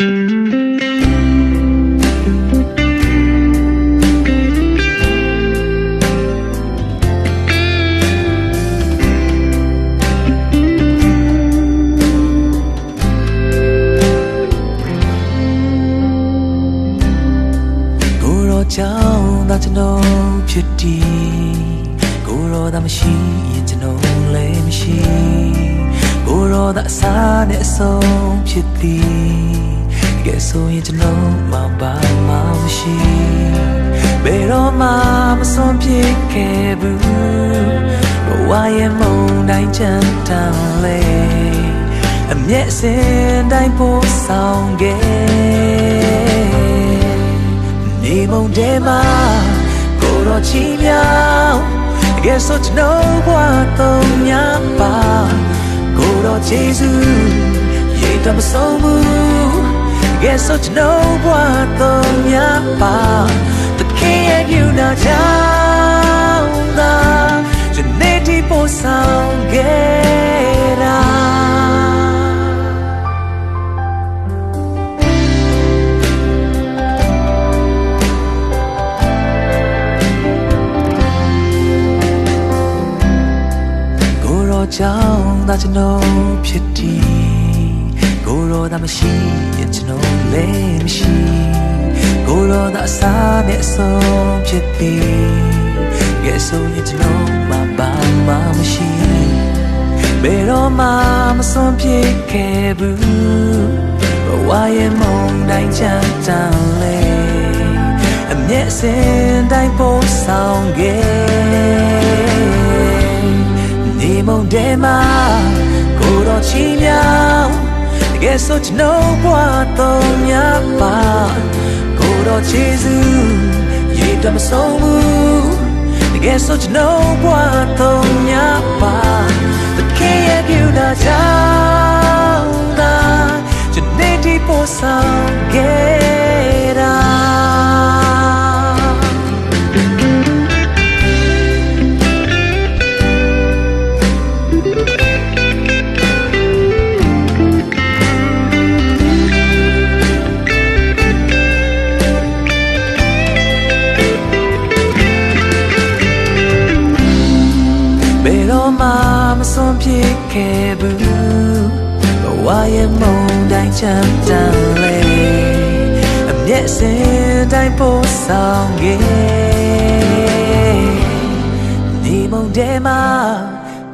ကိုရောကြောင့်သာကျွန်တော်ဖြစ်တည်ကိုရောသာမရှိရင်ကျွန်တော်လည်းမရှိကိုရောသာအစားနဲ့အဆုံးဖြစ်သည်တကယ်ဆိုရင်ကျွန်တော်မှဘာမှမရှိဘယ်တော့မှမဆုံးဖြစ်ခဲ့ဘူးဘဝရဲ့မုန်တိုင်းချမ်းတန်လေအမျက်စင်တိုင်းပို့ဆောင်ခဲ့နေမုန်တဲမှာကိုတော့ချီမြောင်တကယ်ဆိုကျွန်တော်ဘဝတော့များပါကိုတော့ဂျေဇူးရေတော့မဆုံးဘူးတကယ်ဆိုကျွန်တော်ဘဝတော့များပါသခင်ရဲ့ယူနာချောင်းသာယနေ့ဒီပို့ဆောင်ခဲ့တာကိုရောကြောင့်သာကျွန်တော်ဖြစ်တည်ကိုရောသာမရှိရင်ကျွန်တော်လည်းမရှိကိုရောသာအစားနဲ့အဆုံးဖြစ်သည်ကဲဆိုရင်ကျွန်တော်မှဘာမှမရှိဘယ်တော့မှမဆုံးဖြစ်ခဲ့ဘူးဘဝရဲ့မုန်တိုင်းချမ်းတန်လေအမျက်စင်တိုင်းပို့ဆောင်ခဲ့နေမုန်တဲမှာကိုတော့ချီမြောင်တကယ်ဆိုကျွန်တော်ဘဝတော့များပါကိုတော့ချေစုရေတော့မဆုံးဘူးတကယ်ဆိုကျွန်တော်ဘဝတော့များပါသခင်ရဲ့ပြုနာကြောင့်သာယနေ့ဒီပို့ဆောင်ခဲ့တာဘယ်တော့မှမဆုံးဖြစ်ခဲ့ဘူးဘဝရဲ့မုန်တိုင်းချမ်းတန်လေအမျက်စင်တိုင်းပို့ဆောင်ခဲ့နေမုန်တဲမှာ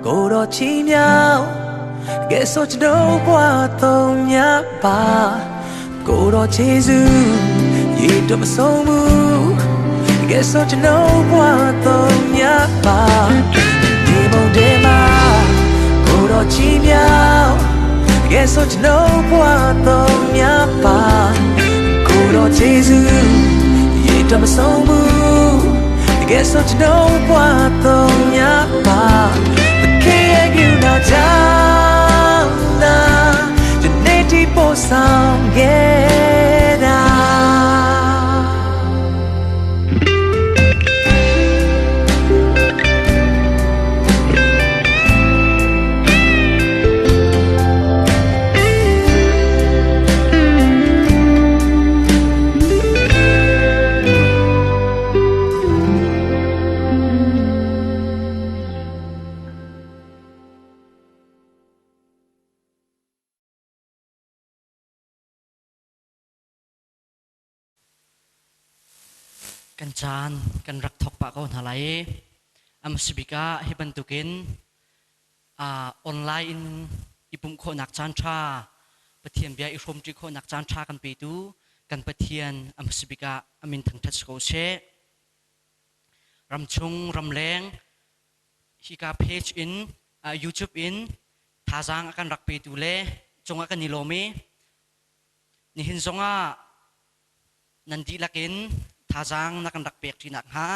ကိုတော့ချီမြောင်ကဲဆိုကျွန်တော်ဘဝတော့များပါကိုတော့ချေစုရေတော့မဆုံးဘူးကဲဆိုကျွန်တော်ဘဝတော့များပါနေမုန်တဲမှာကိုတော့ချီမြောင်ကဲဆိုကျွန်တော်ဘဝတော့များပါကိုတော့ချေစုရေတော့မဆုံးဘူးတကယ်ဆိုကျွန်တော်ဘဝတော့များပါသခင်ရဲ့ယူနာကြောင့်သာယနေ့ဒီပို့ဆောင်ခဲ့တာ Kan caan kan rak thok pah ko hna lai i a hmasabik ah hi bantukin online in i pumh khawhnak caan ṭha Pathian bia i hrawmṭi khawhnak caan ṭha kan petu kan Pathian a hmasabik ah a min thangṭhat si ko seh. Ramchung ramleng hika page in YouTube in thazaang a kan rak petu le cungah kan i lawm i nihin zongah nan dihlak in thazaang na kan rak pek ṭi nakhnga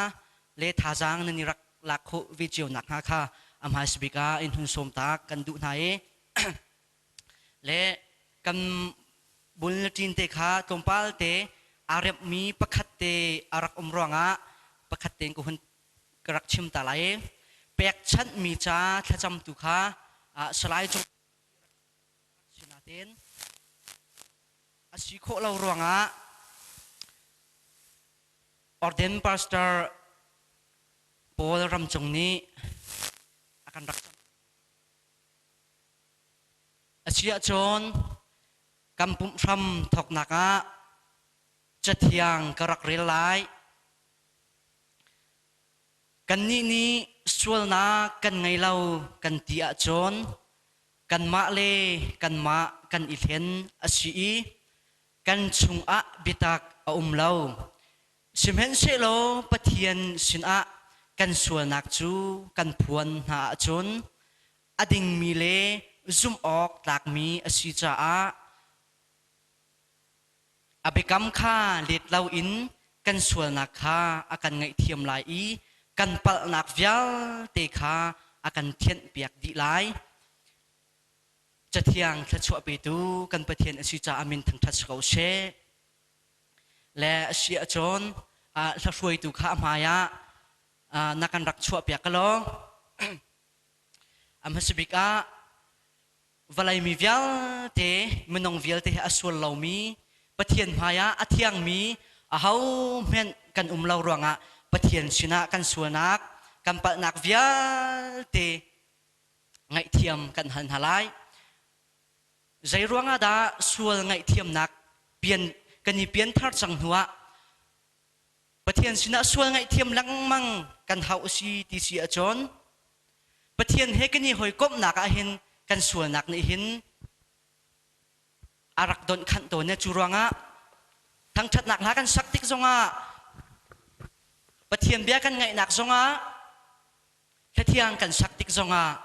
le thazaang nan i rak lak khawh ve cio nakhnga kha a hmaisabik ah in hun sawm tak kan duh hna i le kan bulletin te kha tlawmpal te aa remhmi pakhat te a rak um ruangah pakhat tein ka hun ka rak chim ta lai. Pekchanhmi ca thlacamtu kha Salai Cung sinaten a si khawh lo ruangah Orden Pastor Paul Ramcung nih a kan rak a si ahcun kan pumh hram thawknak ah cathiang ka rak rel lai. Kannih nih sualnak kan ngei lo kan ti ahcun kanmah le kanmah kan i hlen a si i kan chungah biatak a um lo. Sihmanhsehlaw Pathian sinah kan sualnak cu kan phuan hna ahcun a dingmi le zumh awk tlakmi a si caah A biakam kha let loin kan sualnak kha a kan ngaihthiam lai i kan palhnak vialte kha a kan thianhpiak dih lai. Cathiang thluachuah petu kan Pathian a si caah min thangṭhat si ko seh. Le a si ahcun hlahruaitu kha a hmai ah na kan rak chuahpiak ka law. A hmasa bik ah vawlei mi vialte minung vialte he a sual lomi Pathian hmaiah a thiangmi ahohmanh kan um lo ruangah Pathian sinah kan sualnak kan palhnak vialte ngaihthiam kan hal hna lai. Zei ruangah dah sual ngaihthiamnak pian kan i pianthar cang hnuah Pathian sinah sual ngaihthiam lengmang kan hau a si ti si ahcun Pathian he kan i hawikomhnak ah hin kan sualnak nih hin a rak donh khanh tawn i cu ruangah thangṭhatnak hla kan sak tik zongah Pathian bia kan ngaihnak zongah Hlathiang kan sak tik zongah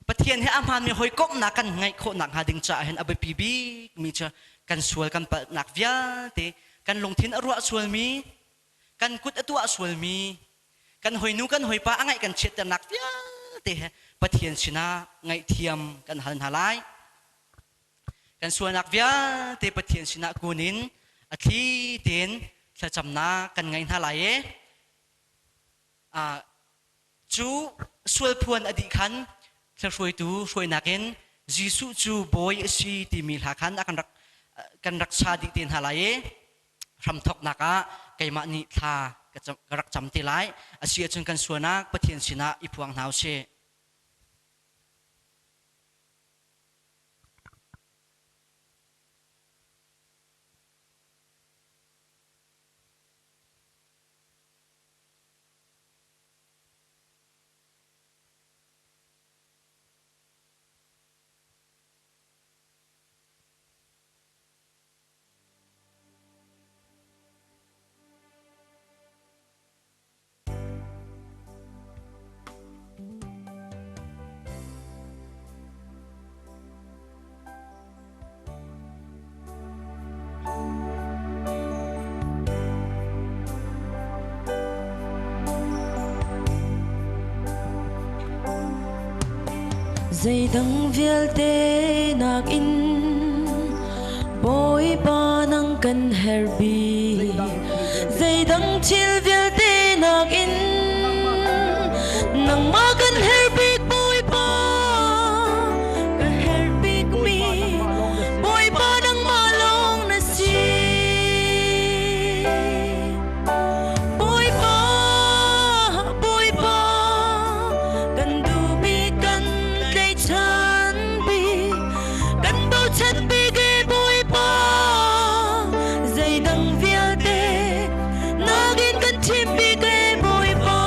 Pathian he a hmaanmi hawikomhnak kan ngeih khawh nakhnga ding caah hin a biapi bikmi cu kan sual kan palhnak vialte kan lungthin a ruah sualmi kan kut a tuah sualmi kan hoinu kan hoipa a ngaih kan chiatternak vialte he Pathian sinah ngaihthiam kan hal hna lai. Kan sualnak vialte Pathian sinah kun in a thli tein thlacamnak kan ngei hna lai i Cu sualphuan a dih khan hruaitu hruainak in Jesuh cu bawi a si timi hla khan a kan rak sa dih te hna lai i hramthawknak ah keimah nih thla ka rak cam te lai. A si ahcun kan sualnak Pathian sinah i phuang hna usih. Zeidang vialte nakin Bawipa nang kan herh bik. Zeidang thil vialte nakin nangmah kan herh bik Bawipa. Ka herh bikmi Bawipa nangmah lawng na si. Bawipa, Bawipa, kan duhmi kan tlaihchan bik, kan bochan bik e Bawipa, zeidang vialte nakin kan thim bik e Bawipa.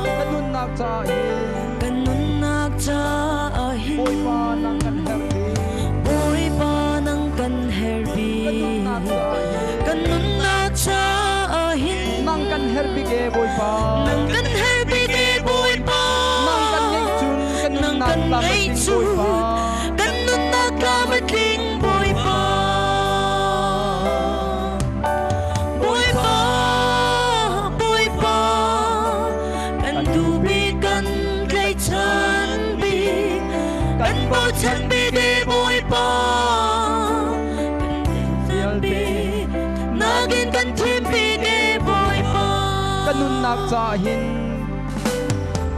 Kan nunnak ca hin Kan nunnak caah hin Bawipa nang kan herh bik. Bawipa nang kan herh Kan bik. nunnak caah hin Kan nunnak caah hin nang kan herh bik e Bawipa. Nang kan herh bik e Bawipa. Nang kan ngeih cun kan Nang nunnak kan tlam a ngeih tling cun Bawipa. kan nunnak tlam a tling Bawipa. Bawipa, Bawipa, kan duh bik kan tlaihchan bik, kan bochan bik e Bawipa. Kan tlaihchan bik, nakin kan thim bik e Bawipa. Kan nunnak caah hin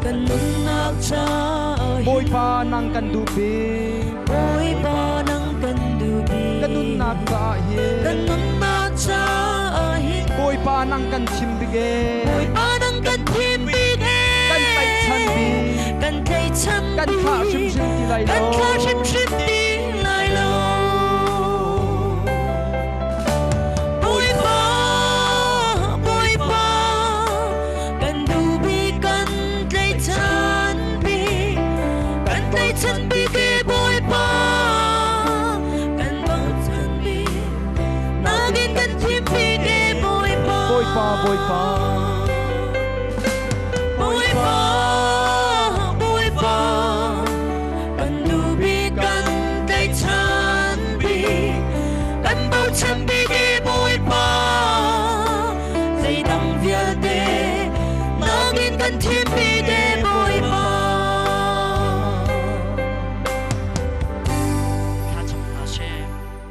Kan nunnak caah hin Bawipa nang kan duh bik. Bawipa nang kan duh bik. nunnak caah hin Kan nunnak caah hin Bawipa nang kan thim bik ee. Bawipa nang kan thim bik ee. Kan tlaihchan bik. Kan tlaihchan Kan thlah hrimhrim ti lai lo. Kan thlah hrimhrim ti lai lo. Bawipa, Bawipa, kan duh bik kan tlaihchan bik, kan tlaihchan bik ee Bawipa, kan bochan bik, nangin kan thim bik ee Bawipa. Bawipa, Bawipa. Bawipa, Bawipa, kan duh bik kan tlaihchan bik, kan bochan bik ee Bawipa, zeidang vialte nangin kan thim bik ee Bawipa. Thlacam hna seh.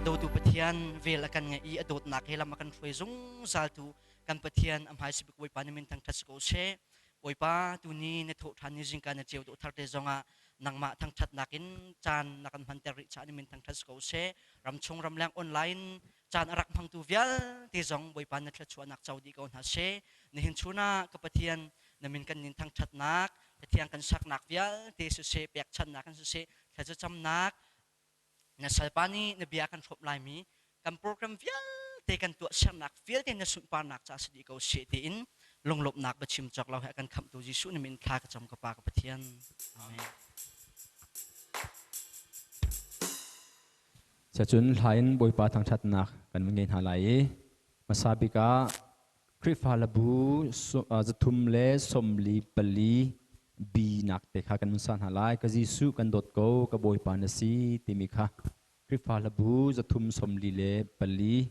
Dawtu Pathian vel a kan ngeih i a dawtnak he lam a kan hruai zungzal tu kan Pathian a hmai sibik Bawipa na min thangṭhat si ko seh. Bawipa tuni na thawh ṭhan ni zingka na ceu dawh thar te zongah nangmah thangṭhatnak in caan na kan hmanter rih caah na min thangṭhat si ko seh. Ramchung ramleng online caan a rak hmangtu vialte zong Bawipa na thluachuahnak co dih ko hna seh. Nihin chun ah ka Pathian na min kan nin thangṭhatnak, Pathian kan saknak vialte siseh, pekchanhnak in siseh, thlacamnak na salpa nih na bia kan hrawmh laimi kan program vialte kan tuahsernak vialte na sunparnak ca si dih ko seh tiin lunglawmhnak biachim cawk lo he kan khamhtu Jesuh na min thla ka cam ka Pa ka Pathian. Amen. Cacun hla in Bawipa thangṭhatnak kan ngei hna lai i hmasa bik ah Khrihfa labu 344 B nak te kha kan hun sa hna lai. Ka Jesuh kan dawt ko, ka Bawipa na si timi kha Khrihfa hlabu 344.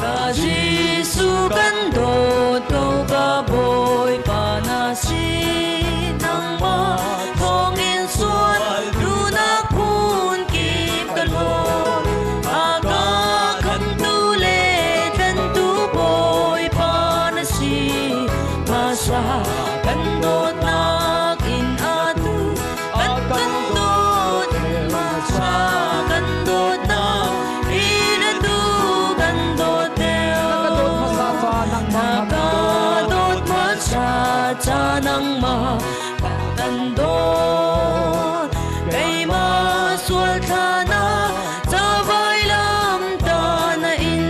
Ka Jesuh kan dawt ko, ka Bawipa na si. Nangmah thawngin sual duhnak phun kip kan hmu. A ka khamtu le tlantu Bawipa na si. Hmasa kan dawtnak in atu kan kan dawt hmasa kan dawtnak in atu kan dawt Na ka dawt hmasa ca nangmah Na ka ka dawt. dawt hmasa ca nangmah ka kan dawt keimah sual thla na ca vailam ta na in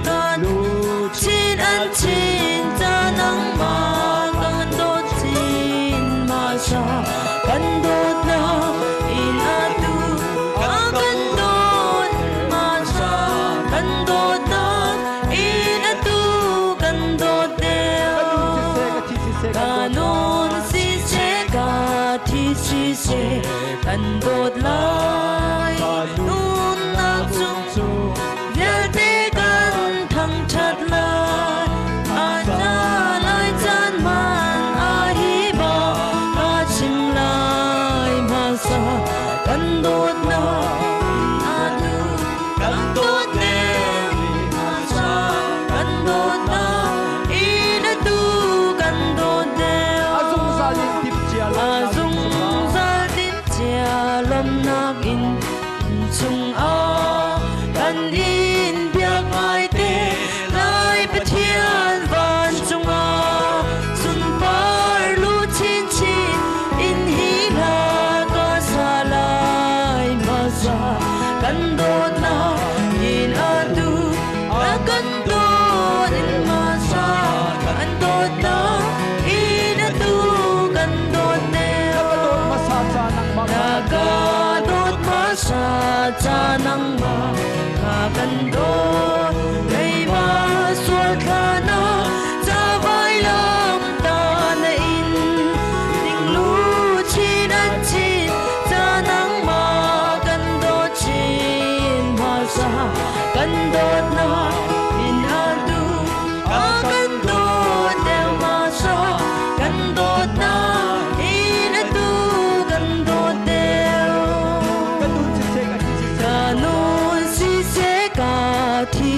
kan chin an chin ca nangmah kan dawt chin hmasa kan dawt na in atu kan dawt hmasa kan dawt na in atu kan dawt Ka nun deuh siseh, ka thi siseh, Ka kan dawt nun siseh ka thi siseh kan dawt lai nunnak chung vialte kan thangṭhat lai a ca lai caan man a hi ba ka chim lai hmasa kan dawtnak atu kan dawt nem hmasa kan dawtnak in atu kan dawt A deuh zungzal in timhcia A lawmhnak in zungzal timhcia lawmhnak in chungah kan in biak ngai te lai Pathian vancung ah sunpar lu chinchin in hi hla ka sa lai hmasa kan dawtnak in atu a kan dawt in hmasa kan dawtnak in atu kan dawt Na ka dawt deuh hmasa ca nangmah Na ka ka dawt hmasa ca nangmah ka kan dawt keimah sual thla na ca vailam ta na in ding lu chin an chin ca nangmah kan dawt chin hmasa kan dawt na in atu a kan dawt deuh hmasa kan dawt na in atu kan dawt deuh Ka nun siseh, ka thi siseh, Ka nun siseh ka thi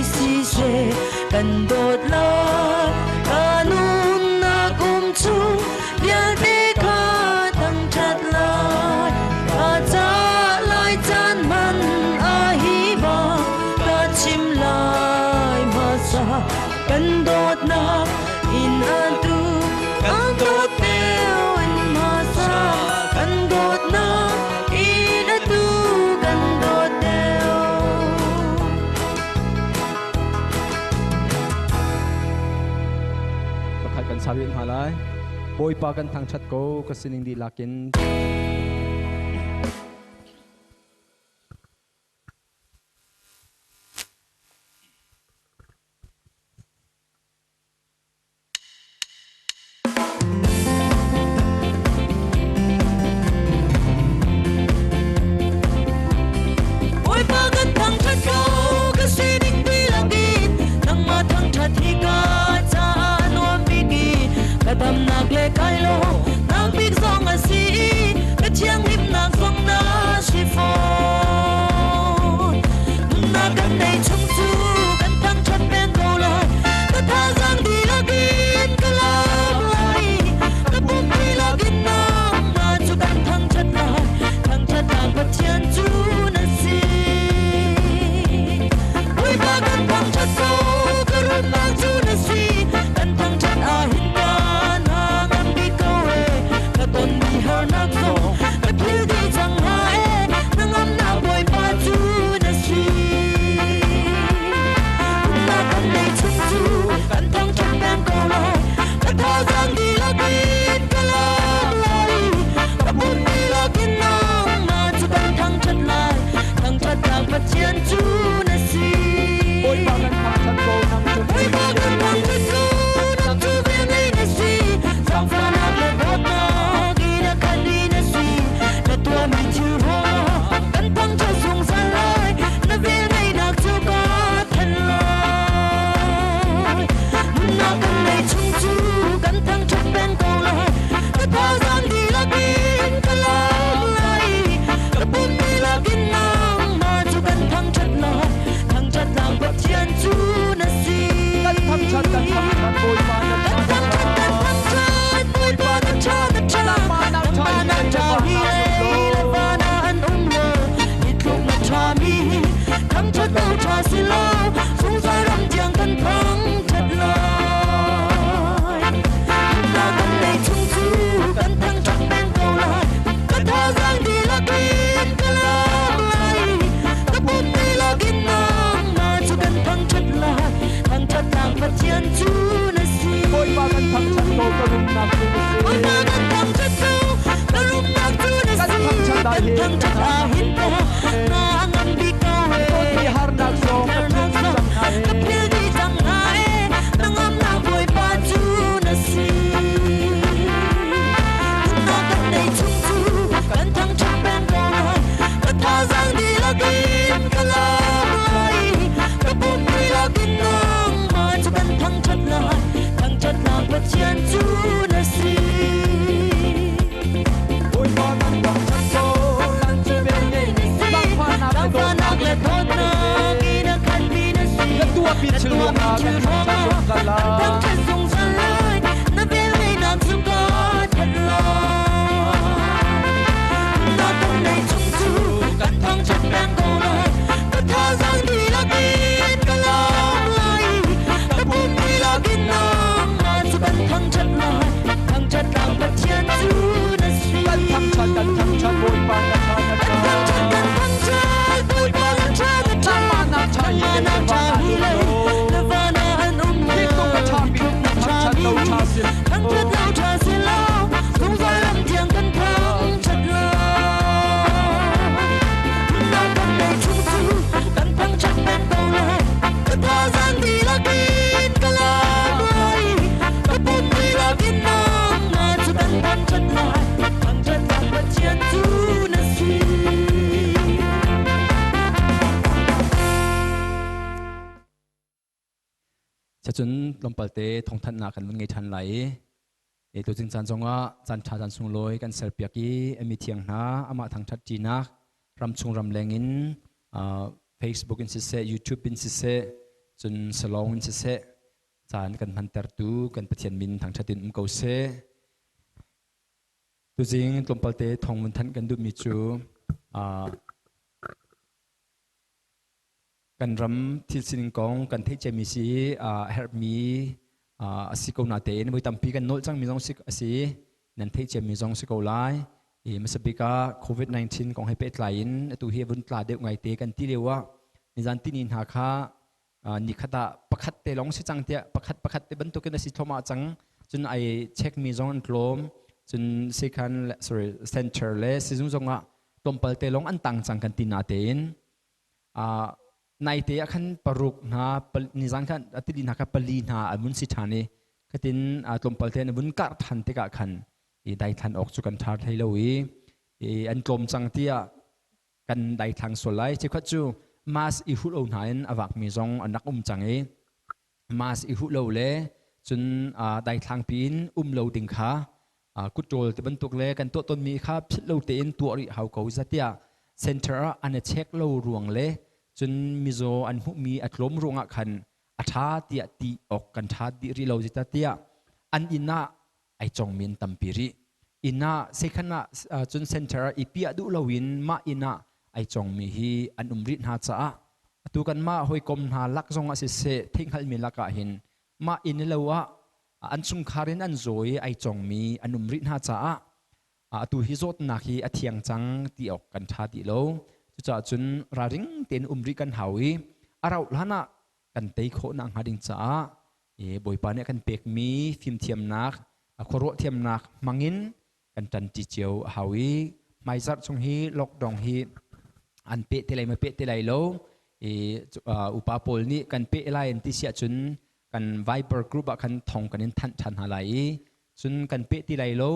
pakhat kan sa rih hna lai. Bawipa kan thangṭhat ko ka sining dihlak in. Bawipa kan thangṭhat ko, ka sining dihlak in nangmah thangṭhat hi ka caah a nuam bik i ka damnak le kai lawmnak bik zong a si i ka thianghlimnak zong na si fawn. Nunnak kan neih chung cu kan thangṭhat peng ko lai, ka thazaang dihlak in ka lawm lai, ka pum dihlak in nangmah cu kan thangṭhat lai, thangṭhatnak Pathian cu na si. Bawipa kan thangṭhat ko, ka rumnak cu na si, kan thangṭhat ahhin kan ha ngan bik ko e, ka tonmi harnak zong ka philh dih cang hnga e, hnangamnak Bawipa cu na si. Nunnak kan neih chung cu kan thangṭhat peng ko lai, ka thazaang dihlak in ka lawm lai, ka pum dihlak in nangmah cu kan thangṭhat lai, thangṭhatnak Pathian cu na si. Bawipa kan thangṭhat ko nang cu Bawipa kan thangṭhat ko, nang cu velngeih na si, zaangfahnak le dawtnak in a khatmi na si, na tuahmi thil ruangah kan thangṭhat zungzal lai, na velngeihnak cu ka thanh lai. Nunnak kan neih chung cu kan thangṭhat peng ko lai, ka thazaang dihlak in ka lawm lai, ka pum dihlak in nangmah cu kan thangṭhat lai, thangṭhatnak Pathian cu na si. Kan thangṭhat kan thangṭhat Bawipa na Kan ṭha na thangṭhat kan ṭha. thangṭhat Bawipa na ṭha na ṭha Nangmah nak ṭha nangmah hi nak le ṭha van hi ah lei um le lo. van ah an um lo hi tluk na ṭhami hi thangṭhat lo ṭha si lo zungzal ram tiang kan thangṭhat lai. Na kan neih chung cu kan thangṭhat peng ko lai ka thazaang dihlak in ka lawm lai ka pum dihlak in nangmah cu kan thangṭhat lai thangṭhatnak Pathian cu na si. Bawipa kan thangṭhat ko ka rumnak cu na si. Bawipa kan thangṭhat ko ka rumnak cu na Kan si thangṭhat kan ahhin thangṭhat ahhin teh na ngan bik ko Kan e tonmi harnak zong ka harnak philh dih zong cang hna ka e. philh dih cang hna e na ngamnak Bawipa cu na si. Nunnak kan neih chung cu kan thangṭhat peng ko lai ka thazaang dihlak in ka lawm lai ka pum dihlak in nangmah cu kan thangṭhat lai thangṭhatnak Pathian cu na si. Bawipa kan thangṭhat ko nang cu velngeih zaangfahnak le Zaangfahnak dawtnak le in na dawtnak in a khatmi na si. Na tuahmi Na thil tuahmi ruangah thil kan thangṭhat ruangah zungzal kan lai. thangṭhat zungzal lai. Na velngeihnak cu ka thanh lai. Na kan neih chung cu kan thangṭhat peng ko lai. Ka thazaang dihlak in ka lawm lai. Ka pum dihlak in nangmah cu kan thangṭhat lai. Thangṭhatnak Pathian cu na si. Kan thangṭhat kan thangṭhat Bawipa na ṭha na Kan ṭha. thangṭhat kan thangṭhat Bawipa na ṭha na ṭha Nangmah nak ṭha hi nangmah le nak van ṭha ah hi um le lo. le van ah an um Hi lo tluk a hi ṭhami tluk na thangṭhat ṭhami lo ṭha si thangṭhat lo ṭha si lo zungzal lam tiang kan thangṭhat lai nunnak kan neih chung cu kan thangṭhat peng ko lai ka thazaang dihlak in ka lawm lai ka pum dihlak in nangmah cu kan thangṭhat lai thangṭhatnak Pathian cu na si. Cacun tlawmpalte thawngthanhnak kan vun ngei ṭhan lai i e tuzing caan zongah caan ṭha caan sunglawi kan serpiak i a mi thiang hna amah thangṭhat ṭinak ramchung ramleng in Facebook in siseh YouTube in siseh cun salong in siseh caan kan hmantertu kan Pathian min thangṭhat in um ko seh. Tuzing tlawmpalte thawng vun thanh kan duhmi cu kan ram thil sining kong kan theih ciami si a herhmi a si ko natein voi tampi kan nolh cangmi zong a si nan theih ciami zong si ko lai. I hmasa bik ah COVID-19 kong he pehtlai in atu hi vun tla deuh ngaite kan ti lio ah nizan tini hna kha nikhat ah pakhat te lawng si cang tiah pakhat pakhat te bantukin a si thluahmah cang. Cun ai check mi zong an tlawm. Cun sekhan sorry center le sizung zong ah tlawmpal te lawng an tang cang kan ti na tein naite ah khan paruk hna nizan khan atili hna kha pali hna an vun si ṭhan i khatin tlawmpal te an vun karh ṭhan tikah khan i daithlan awk cu kan ṭha hlei lo i an tlawm cang tiah kan daithlang sual lai. Chikkhat cu mask i hrut lo hna in a vakmi zong an rak um cang i mask i huh lo le cun daithlang piin um lo ding kha kutṭawl ti bantuk le kan tuah tawnmi kha philh lo tein tuah rih hau ko zatiah center ah an i check lo ruang le cun mizaw an hmuhmi a tlawm ruangah khan a ṭha tiah ti awk kan ṭha dih rih lo zitatiah an inn ah ai congmi an tampi rih. Inn ah sekhan ah cun center ah i piah duh loin mah inn ah ai congmi hi an um rih hna caah atu kanmah hawikom hna lak zong ah siseh theihhngalhmi lakah hin mah inn lo ah an chungkhar in an zaw i ai congmi an um rih hna caah atu hi zawtnak hi a thiang cang ti awk kan ṭha ti lo. Cucaah cun ralring tein um rih kan hau i a rauh hlan ah kan tei khawh nak hnga ding caah Bawipa nih a kan pekmi fimthiamnak, khuaruah thiamnak hmangin kan ṭanṭi cio a hau i hmaizarh chung hi lockdown hi an peh te lai ma peh te lai lo i upa pawl nih kan peh lai an ti si ahcun kan Viber group ah khan thong kan in thanh ṭhan hna lai i cun kan peh ti lai lo,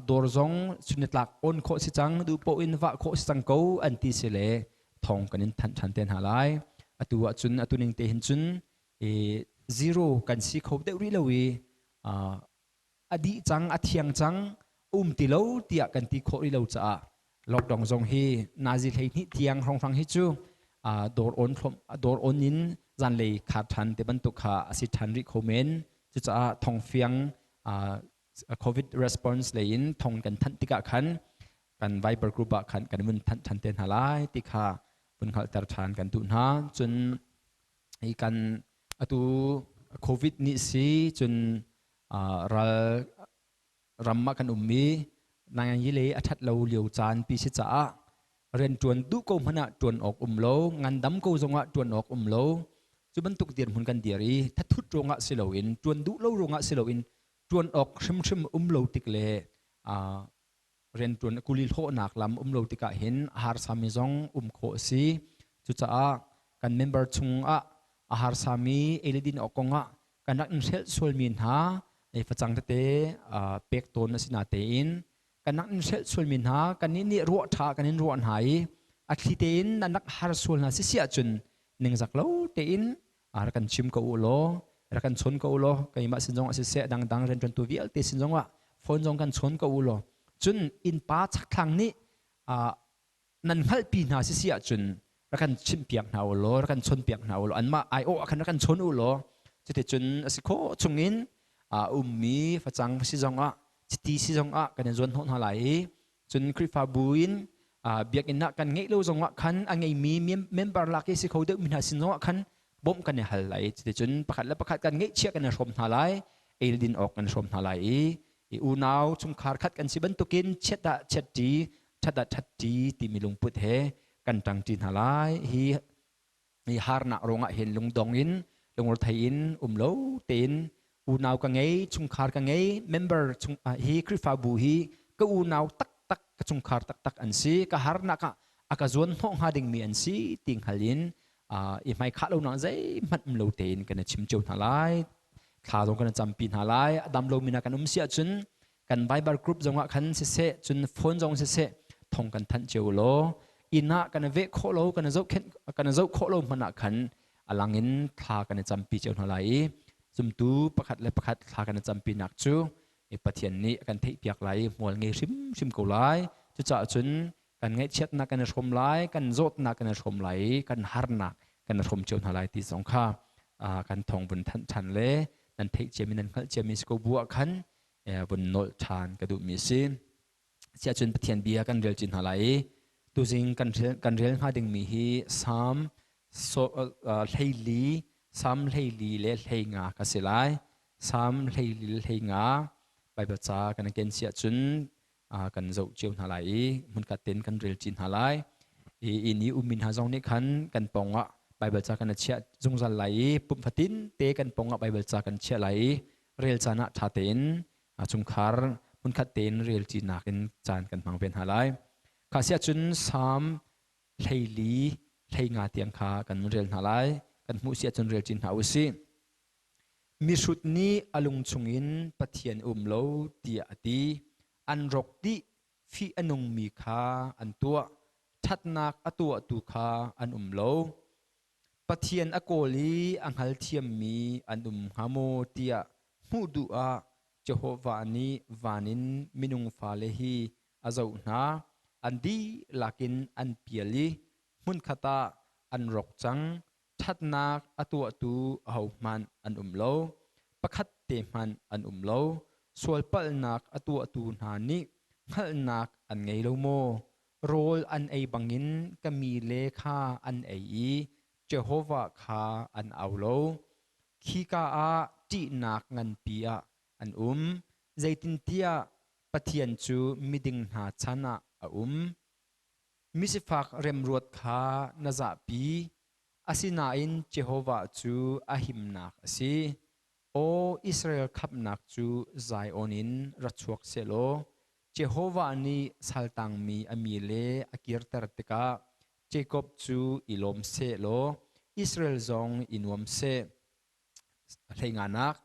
dawr zong chunitlak on khawh si cang, duh paoh in vah khawh si cang ko an ti si le thong kan in thanh ṭhan te hna lai. Atu ahcun atu ning te hin cun zero kan si kho deuh rih lo i a dih cang, a thiang cang, um ti lo tiah kan ti khawh rih lo caah lockdown zong hi nazi 12 tiang hrawnghrang hi cu dawr on dawr on in zanlei khar ṭhan te bantuk kha a si ṭhan rih kho men. Cucaah thongfiang COVID response lei in thong kan thanh tikah khan kan Viber group ah khan kan vun thanh ṭhan te hna lai ti kha vun hngalhter ṭhan kan duh hna. Cun hi kan atu COVID nih si cun ral ram ah kan um i nanganyi le a ṭhat lo lio caan pi si caah rian ṭuan duh ko hmanh ah ṭuan awk um lo, ngandam ko zongah ṭuan awk um lo. Cu bantuk dirhmun kan dir i thathut ruangah si loin, ṭuan duh lo ruangah si loin, ṭuan awk hrimhrim um lo tik le rianṭuan kuli hlawhnak lam um lo tikah hin a harsami zong um khawh a si. Cucaah kan member chungah a harsami ei le din awk kongah kan rak in hrelh sualmi hna facang tete pek tawn a si natein kan rak in hrelh sualmi hna kannih nih ruah ṭha kan in ruah hna i a thli tein nan rak har sual hna sisi ahcun ningzak lo tein rak kan chim ko u law, rak kan chawn ko u law, keimah sin zong ah siseh, dangdang rianṭuantu vialte sin zong ah phone zong kan chawn ko u law, cun innpa chakthlang nih nan hngalhpi hna sisi ahcun rak kan chimhpiak hna u law, rak kan chawnpiak hna u law, anmah aiawh ah khan rak kan chawn u law, cuticun a si khawh chungin a ummi facang si zong ah, chiti si zong ah kan in zuan hnawh hna lai i cun Khrihfabu in biakinn ah kan ngeih lo zongah khan a ngeimi member lak i si kho deuhmi hna sin zongah khan bawmh kan i hal lai. Cuticun pakhat le pakhat kan ngeihchiah kan i hrawm hna lai, ei le din awk kan hrawm hna lai i unau chungkhar khat kan si bantukin chiat ah chiat ṭi, ṭhat ah ṭhat ṭi timi lungput he kan ṭangṭi hna lai. Hi hi harnak ruangah hin lungdong in lungre in um lo tein unau ka ngei, chungkhar ka ngei, member chung hi Khrihfabu hi ka unau taktak, ka chungkhar taktak an si, ka harnak ah a ka zuan hnawh hnga dingmi an si ti hngal in i hmai khah lo nak zeihmanh um lo tein kan i chim cio hna lai, thla zong kan i campi hna lai. A dam lomi na kan um si ahcun kan Viber group zongah khan siseh, cun phone zong siseh, thong kan thanh cio law inn ah kan veh khawh lo, kan zohkhenh kan zoh khawh lo hmanh ah khan alang in thla kan i campi cio hna lai i zumtu pakhat le pakhat thla kan i campi nak cu Pathian nih a kan theihpiak lai i hmual ngei hrimhrim ko lai. Cucaah cun kan ngaihchiatnak kan i hrawm lai, kan zawtnak kan i hrawm lai i kan harnak kan i hrawm cio hna lai ti zong kha kan thong vun thanh ṭhan le nan theih ciami nan hngalh ciami si ko bu ah khan vun nolh ṭhan ka duhmi a si. Siahcun Pathian bia kan rel chin hna lai i tuzing kan rel hnga dingmi hi Salm 14, Salm 44 ka si lai. Salm 44 Baibal ca kan ken siah cun kan zoh cio hna lai i hmunkhat tein kan rel chin hna lai. I inn i ummi hna zong nih khan kan pawngah Baibal ca kan chiah zungzal lai i pumh fatin te kan pawngah Baibal ca kan chiah lai i. Rel caan ah ṭha tein chungkhar hmunkhat tein rel ṭinak in caan kan hmang ve hna lai. Kha si ahcun Salm 14 15 tiang kha kan rel hna lai. Kan hmuh si ahcun rel ṭi hna u sih. Mihrut nih a lung chungin Pathian um lo tiah a ti. An rawk dih fih a nungmi kha an tuah. Ṭhatnak a tuahtu kha an um lo. Pathian a kawl i a hngalthiammi an um hnga maw tiah hmuh duh ah Jehovah nih van in minung fale hi a zoh hna. An dihlak in an pial i hmunkhat ah an rawk cang. Ṭhatnak a tuahtu ahohmanh an um lo, pakhat te hmanh an um lo. Sualpalhnak a tuahtu hna nih hngalhnak an ngei lo maw? Rawl an ei bangin ka mi le kha an ei i Jehovah kha an au lo. Khika ah ṭihnak nganpi ah an um, zeitintiah Pathian cu miding hna chan ah a um. Misifak remruat kha na zahpi, asinain Jehovah cu a himnak a si. Aw Israel khamhnak cu Zion in ra chuak sehlaw Jehovah nih saltangmi a mi le a kirter tikah Jakob cu i lawm sehlaw Israel zong i nuam seh. Hleinganak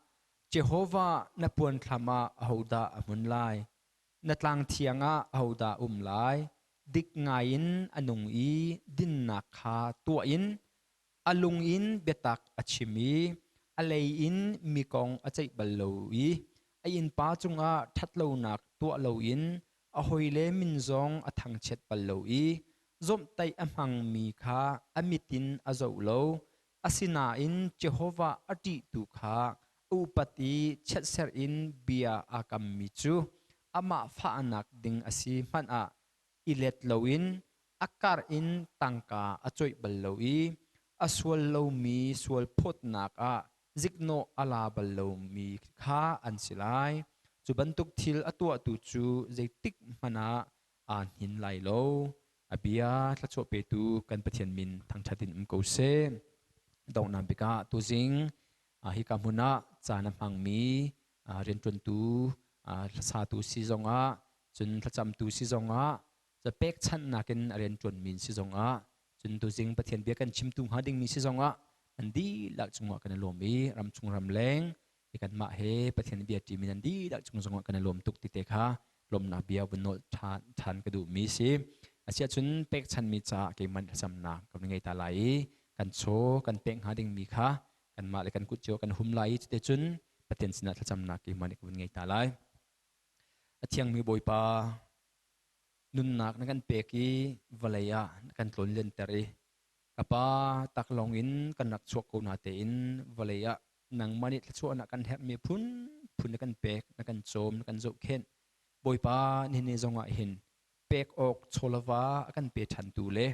Jehovah na puanthlam ah ahodah a hmun lai? Na tlang thiang ah ahodah um lai? Dik ngaiin a nung i dinnak kha tuah in a lung in biatak a chim i a lei in mi kong a ceih bal lo i a innpa cungah ṭhatlonak tuah loin a hawile min zong a thangchiat bal lo i zawmhtaih a hmangmi kha a mit in a zoh lo. Asinain Jehovah a ṭihtu kha a upat i chiatserh in bia aa kammi cu amah fahnak ding a si hmanh ah i let loin a karh in tangka a coih bal lo i a sual lomi sual phawtnak ah ziknawh a la bal lomi kha an si lai. Cu bantuk thil a tuahtu cu zeitik hmanh ah aa hnin lai lo. A bia thluachuah petu kan Pathian min thangṭhat in um ko seh. Donghnak bik ah tuzing hika hmun ah caan a hmangmi rianṭuantu hlasatu si zongah cun thlacamtu si zongah pekchanhnak in a rianṭuanmi si zongah cun tuzing Pathian bia kan chimtu hnga dingmi si zongah an dihlak cungah kan i lawm i ramchung ramleng i kanmah he Pathian bia ṭimi nan dihlak cung zongah kan i lawm tuk ti te kha lawmnak bia vun nolh ṭhan ka duhmi si. Asiahcun pekchanmi caah keimah thlacamnak kan ngei ta lai i kan chaw kan pek hnga dingmi kha kanmah le kan kut cio kan hum lai i cuticun Pathian sinah thlacamnak keimah nih ka vun ngei ta lai. A thiangmi Bawipa, nunnak na kan pek i vawlei ah na kan tlawn lenter i ka Pa taklawng in kan rak chuak ko na tein vawlei ah nangmah nih thluachuahnak kan herhmi phunphun na kan pek, na kan cawm, na kan zohkhenh. Bawipa, nihin ni zongah hin pek awk chawlava a kan pe ṭhantu le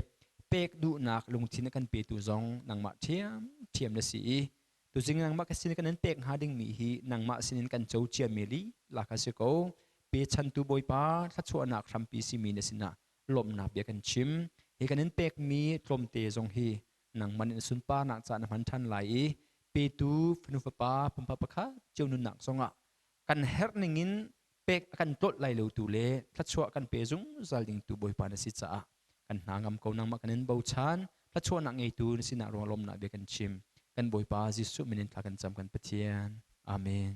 pek duhnak lungthin a kan petu zong nangmah ṭhiamṭhiam na si i tuzing nangmah ka sin kan in pek hnga dingmi hi nangmah sinin kan co ciami lila kha si ko. Pechantu Bawipa thluachuahnak hrampi simi na sinah lawmhnak bia kan chim. Hi kan in pekmi tlawmte zong hi nangmah nih na sunparnak ca na hman ṭhan lai i petu fanu fapa pumpak pakhat cio nunnak zongah kan herh ningin pek a kan tlolh lai lo tu le thluachuah kan pe zungzal ding tu Bawipa na si caah kan hna ngam ko. Nangmah kan in bochan, thluachuahnak ngeitu na sinak ruang lawmnak bia kan chim. Kan Bawipa Jesuh min in thla kan cam, kan Pathian. Amen.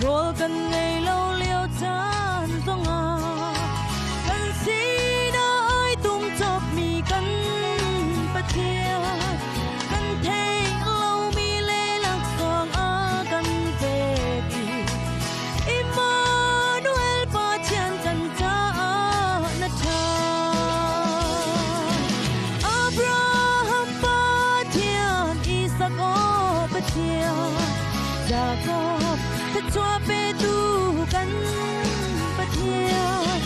Rawl kan ngei lo lio caan zongah kan sinah ai tum cawpmi kan Pathian kan theih lomi le laksawng a kan pek i Immanuel Pathian kan caah na ṭha. Abraham Pathian, Isak aw Pathian, Jacob thluachuah petu kan Pathian,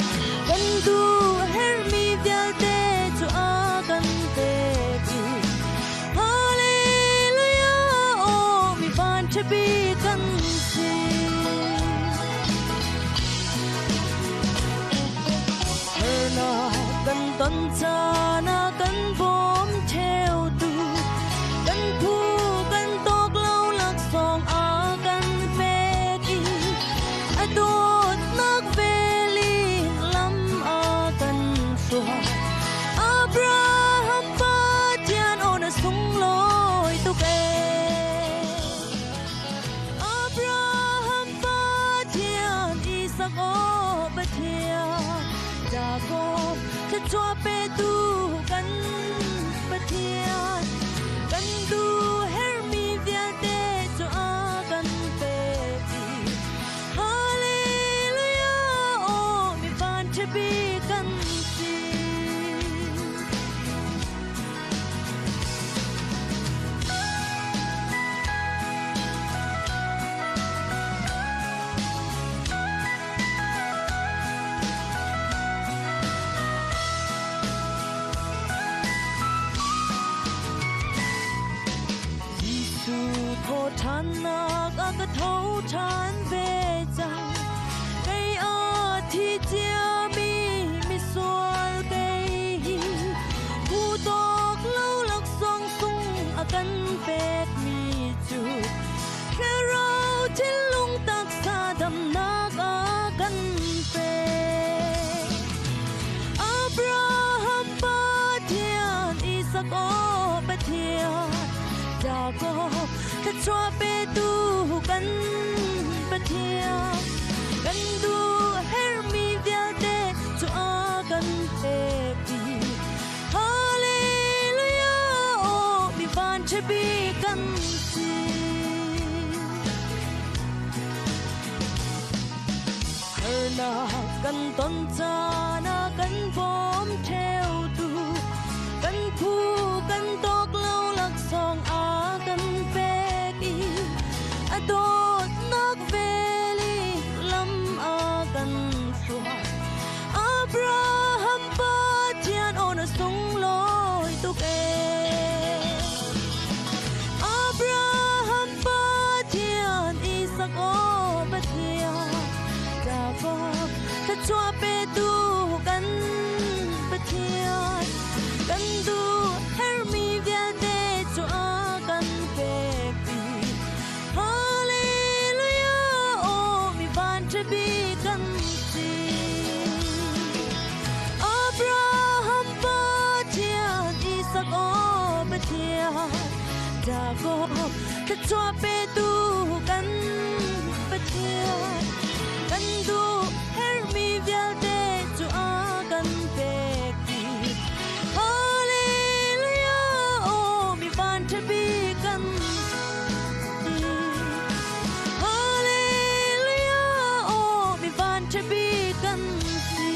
kan duh herhmi vialte cu a. ṭha bik kan si. Harnak kan ton caan ah kan bawm ṭheutu, kan phu kan tawk lo laksawng a kan pek i a dawtnak vel in lam a kan hruai. Abraham Pathian aw na sunglawi tuk ee. Abraham Pathian, Isak aw Pathian, Jakob thluachuah petu kan Pathian, kan duh herhmi vialte cu a kan pek dih. Hallelujah, aw mi van ṭha bik kan si. Jesuh thawhṭhannak a ka tho ṭhan ve cang. Kei a thi ciami misual kei hi phu tawk lo laksawng sung a kan pekmi cu thlarau thinlung taksa damnak a kan pek. Abraham Pathian, Isak aw Pathian, Jakob thluachuah petu kan Pathian, kan duh herhmi vialte cu a kan pek dih. Hallelujah, aw mi van ṭha bik kan si. Harnak kan ton caan ah kan bawm ṭheutu, kan phu kan tawk lo laksawng a kan pek i a dawtnak vel in lam a kan hruai. Abraham Pathian aw na sunglawi tuk ee. Abraham Pathian, Isak aw Pathian, Jakob thluachuah petu kan Pathian, kan duh herhmi vialte cu a kan pek dih. Hallelujah, aw mi van ṭha bik kan si. Abraham Pathian, Isak aw Pathian, Jakob thluachuah petu kan Pathian, kan duh herhmi vialte cu a kan pek dih. Hallelujah, aw mi van ṭha bik kan si. Hallelujah, aw mi van ṭha bik kan si.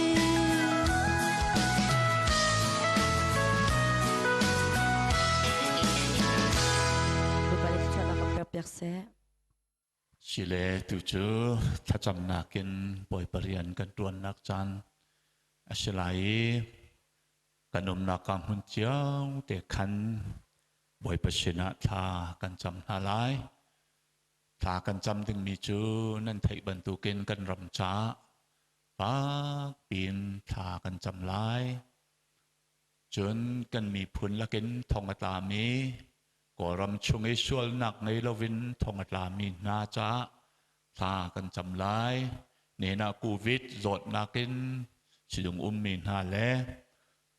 Bawipa nih thluachuahnak kan pekpiak seh. Sile tu cu thlacamnak in Bawipa rian kan ṭuannak caan a si lai i kan umnak ka hmun cio te khan Bawipa sinah thla kan cam hna lai. Thla kan cam dingmi cu nan theih bantukin kan ram caah fak piin thla kan cam lai. Cun kan miphun lakin thong a tlami Kawlram chung i sualnak ngei loin thong a tlami hna caah thla kan cam lai. Nihin ah COVID zawtnak in sizung ummi hna le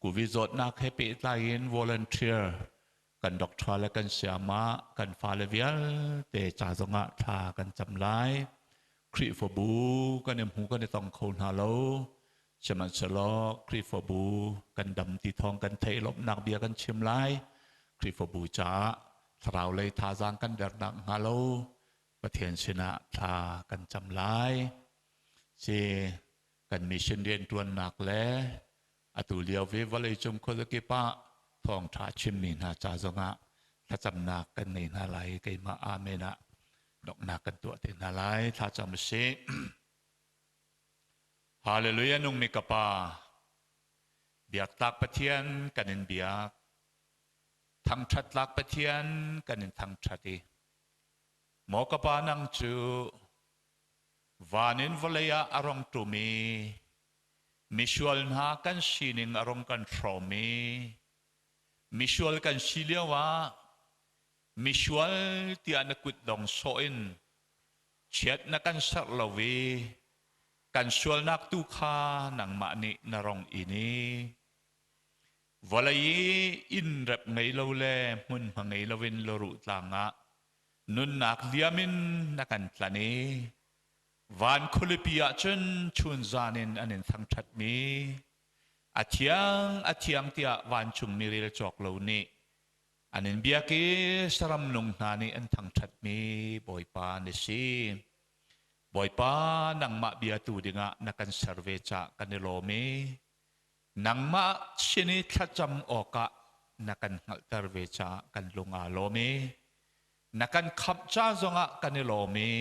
COVID zawtnak he pehtlai in volunteer kan doctor le kan sayama kan fale vialte ca zongah thla kan cam lai. Khrihfabu kan i hmu kan i tong kho hna lo. Sihmanhsehlaw Khrihfabu kan dam ti thawng kan theih lawmhnak bia kan chim lai. Khrihfabu caah thlarau lei thazaang kan dernak hnga lo Pathian sinah thla kan cam lai. Si kan mission rianṭuannak le atu lio vi vawleicung khuazakip ah thawngṭha chimmi hna ca zongah thlacamnak kan ngei hna lai. Keimah amen ah donghnak kan tuah te hna lai. Thlacam usih. Hallelujah nungmi ka Pa biaktlak Pathian kan in biak thangṭhat tlak Pathian kan in thangṭhat i. Maw ka pa nang cu van in vawlei ah a rong ṭum i misual hna kan sining a rong kan hrawm i misual kan si lio ah misual tiah na kutdong sawh in chiat na kan serh lo i kan sualnak tu kha nangmah nih na rong in i vawlei i inn rep ngei lo le hmunhma ngei loin lawruh tlang ah nunnak liam in na kan tlan i van khualipi ah cun chunzan in an in thangṭhatmi a thiang a thiang tiah vancungmi rel cawk lo nih an in biak i saram nung hna nih an thangṭhatmi Bawipa na si. Bawipa nangmah biatu dingah na kan ser ve cah kan i lawm i nangmah sin i thlacam awkah na kan hngalhter ve caah kan lung aa lawm i na kan khamh ca zongah kan i lawm i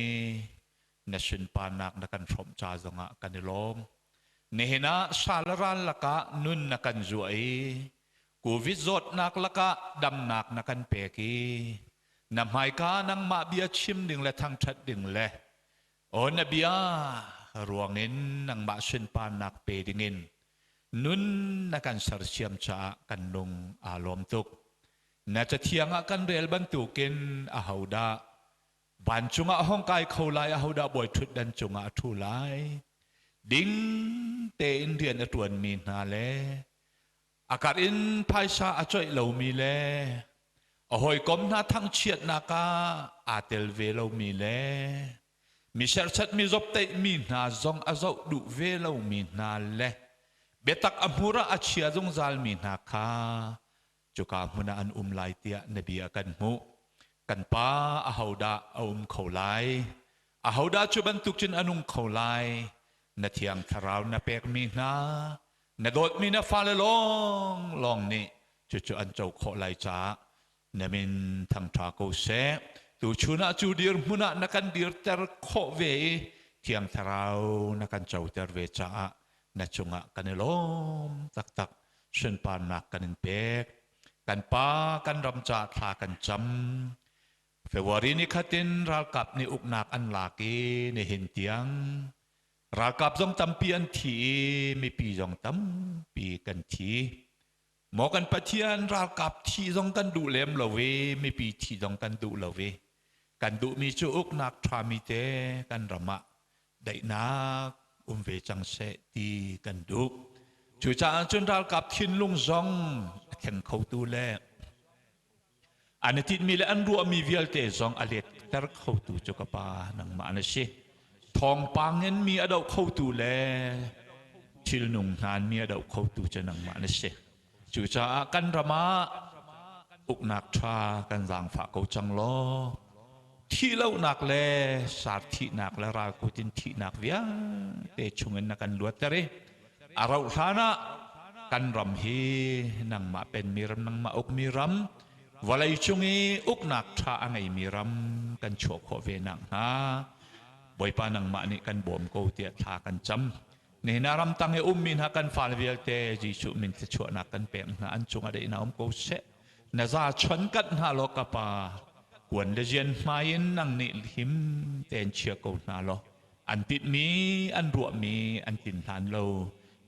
na sunparnak na kan hrawmh ca zongah kan i lawm. Nihin ah sal ral lakah nun na kan zuah i Covid zawtnak lakah damnak na kan pek i na hmaika nangmah bia chim ding le thangṭhat ding le aw na bia ruangin nangmah sunparnak pe dingin nun na kan sersiam caah kan lung aa lawm tuk. Na cathiang ah kan rel bantukin ahodah vancung ah hong kai kho lai, ahodah bawi ṭhutdan cungah a ṭhu lai, ding tein rian a ṭuanmi hna le a karh in phaisa a coih lomi le a hawikom hna thangchiatnak ah aa tel ve lomi le mi serhsat mi zopteihmi hna zong a zoh duh ve lomi hna le biatak a hmur ah a chia zungzalmi hna kha cuka hmun ah an um lai tiah na bia kan hmuh. Kan pa ahodah a um kho lai? Ahodah cu bantuk cun a nung kho lai? Na thiang thlarau na pekmi hna na dawtmi na fale lawnglawng nih cucu an co khawh lai caah na min thangṭha ko seh. Tuchun ah cu dirhmun ah na kan dirter khawh ve i Thiang Thlarau na kan coter ve caah na cungah kan i lawm taktak. Sunparnak kan in pek. Kan pa kan ram caah thla kan cam. February ni khat in ralkap nih uknak an lak i nihin tiang Ralkap zong tampi an thi i mipi zong tampi kan thi. Maw kan Pathian ralkap thi zong kan duh lem lo i mipi thi zong kan duh lo i kan duhmi cu uknak ṭhami te kan ram ah daihnak um ve cang seh ti kan duh. Cucaah cun ralkap thinlung zong a thleng khotu le An i tinhmi le an ruahmi vialte zong a letter khotu cu ka pa nangmah na si. Thawngpang in mi a doh khotu le thilnung hnan mi a doh khotu cu nangmah na si. Cucaah kan ram ah uknak ṭha kan zaangfah ko cang law thihlohnak le sar thihnak le ral kut in thihnak vialte chungin na kan luatter i A rauh hlan ah kan ram hi nangmah penmi ram, nangmah ukmi ram, vawlei cung i uknak ṭha a ngeimi ram kan chuah khawh ve nakhnga Bawipa nangmah nih kan bawm ko tiah thla kan cam. Nihin ah ramtang i ummi hna kan fale vialte Jesuh min thluachuahnak kan pek hna an cungah daihnak um ko seh. Na za chon kanh hna law ka pa kuan le zian hmai in nang nih him tein chia ko hna law an tinhmi an ruahmi an tin hlan lo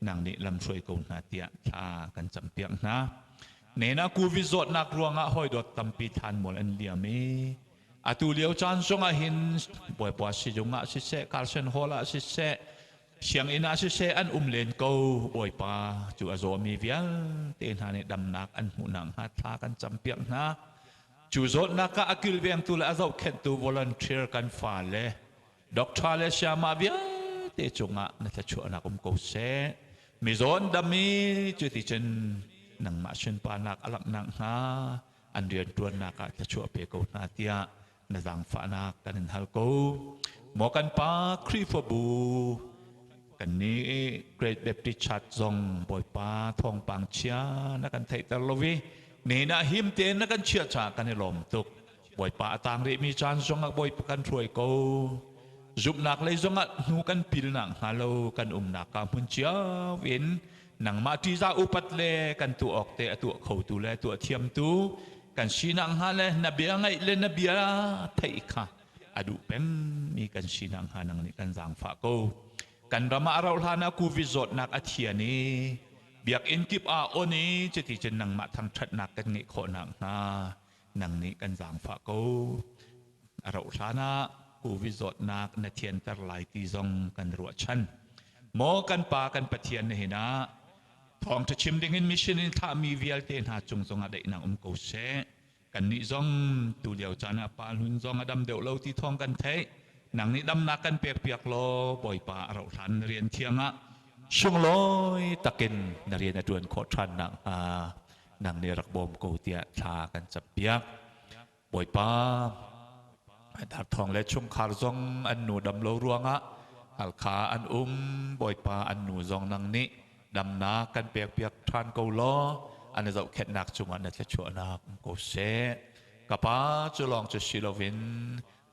nang nih lamhruai ko hna tiah thla kan campiak hna. Nena covid zawtnak ruangah hawidawt tampi than mual an liam i atu lio caan zongah hin Bawipa sizung ah siseh Carson Hall ah siseh sianginn ah siseh an um len ko Bawipa cu a zawmi vialte hna nih damnak an hmuhnak hnga thla kan campiak hna. Cu zawtnak ah a kilvengtu le a zohkhenhtu volunteer kan fale Doctor le sayama vialte cungah na thluachuahnak um ko seh. Mizawn dam i cuticun nangmah sunparnak a langhnak hnga an rianṭuannak ah thluachuah pe ko hna tiah na zaangfahnak kan in hal ko. Maw kan Pa Khrihfabu kan nih Great Baptist Church zong Bawipa thawngpang chia na kan theihter lo i nihin ah him tein na kan chiah caah kan i lawm tuk. Bawipa a tang rihmi caan zongah Bawipa kan hruai ko. Zumhnak lei zongah hnu kan pilnak hnga lo kan umnak ka hmun cio in nangmah ṭihzah upat le kan tuah awk te a tuah khotu le tuah thiamtu kan sinak hnga le na bia ngaih le na bia theih kha. a duh pengmi kan sinak hnga nang nih kan zaangfah ko. Kan ram ah a rauh hlan ah Covid zawtnak a thian i biakinn kip ah on i cuti cun nangmah thangṭhatnak kan ngeih khawh nakhnga nang nih kan zaangfah ko. A rauh hlan ah Covid zawtnak na thianter lai ti zong kan ruahchan. Maw kan Pa kan Pathian nihin ah thawngṭha chim dingin mission in thlahmi vialte hna cung zongah daihnak um ko seh. Kannih zong tulio caan ah pa hlun zong a dam deuh lo ti thawng kan theih. Nang nih damnak kan pekpiak law Bawipa a rauh hlan na rian thiang ah sunglawi takin na rian a ṭuan khawh ṭhan nakhnga nang nih rak bawm ko tiah thla kan campiak. Bawipa, darthawng le chungkhar zong an nu dam lo ruangah Halkha an um. Bawipa, an nu zong nang nih damnak kan pekpiak ṭhan ko law an i zohkhenhnak cungah na thluachuahnak um ko seh. Ka pa, cu lawng cu si loin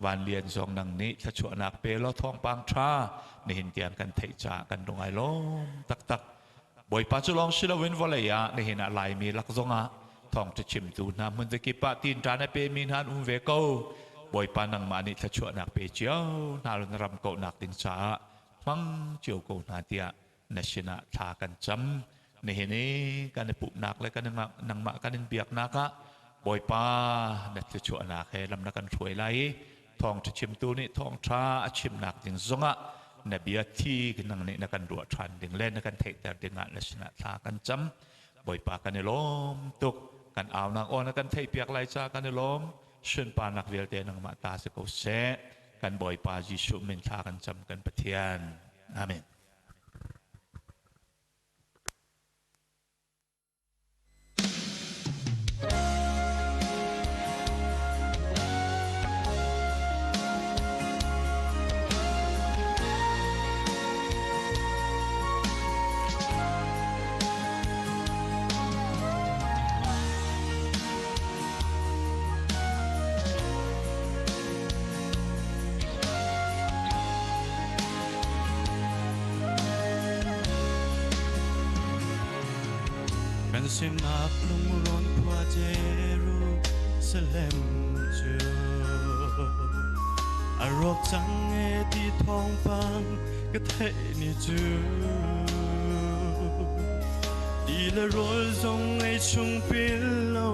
Van Lian zong nang nih thluachuahnak pe law thawngpang ṭha nihin tiang kan theih caah kan lung ai lawm taktak. Bawipa cu lawng si loin vawlei ah nihin ah Laimi lak zongah thawngṭha chimtu hna hmun zakip ah tinṭan a pemi hna an um ve ko. Bawipa nangmah nih thluachuahnak pe cio hna law na ram kauhnak ding caah hmang cio ko hna tiah na sinah thla kan cam. Nihin i kan i pumhnak le kan nangmah kan in biaknak ah Bawipa na thluachuahnak he lam na kan hruai lai i thawngṭha chimtu nih thawngṭha a chimnak ding zongah na bia thi nang nih na kan ruah ṭhan ding le na kan theihter dingah na sinah thla kan cam. Bawipa kan i lawm tuk. Kan aunak aw na kan theihpiak lai ca kan i lawm. Sunparnak vialte nangmah ta si ko seh. Kan Bawipa Jesuh min thla kan cam kan Pathian. Amen. Kan semnak lungrawn khua Jerusalem cu a rawk cang e ti thawngpang ka theih ni cu ti le rawl zong ei chung pil lo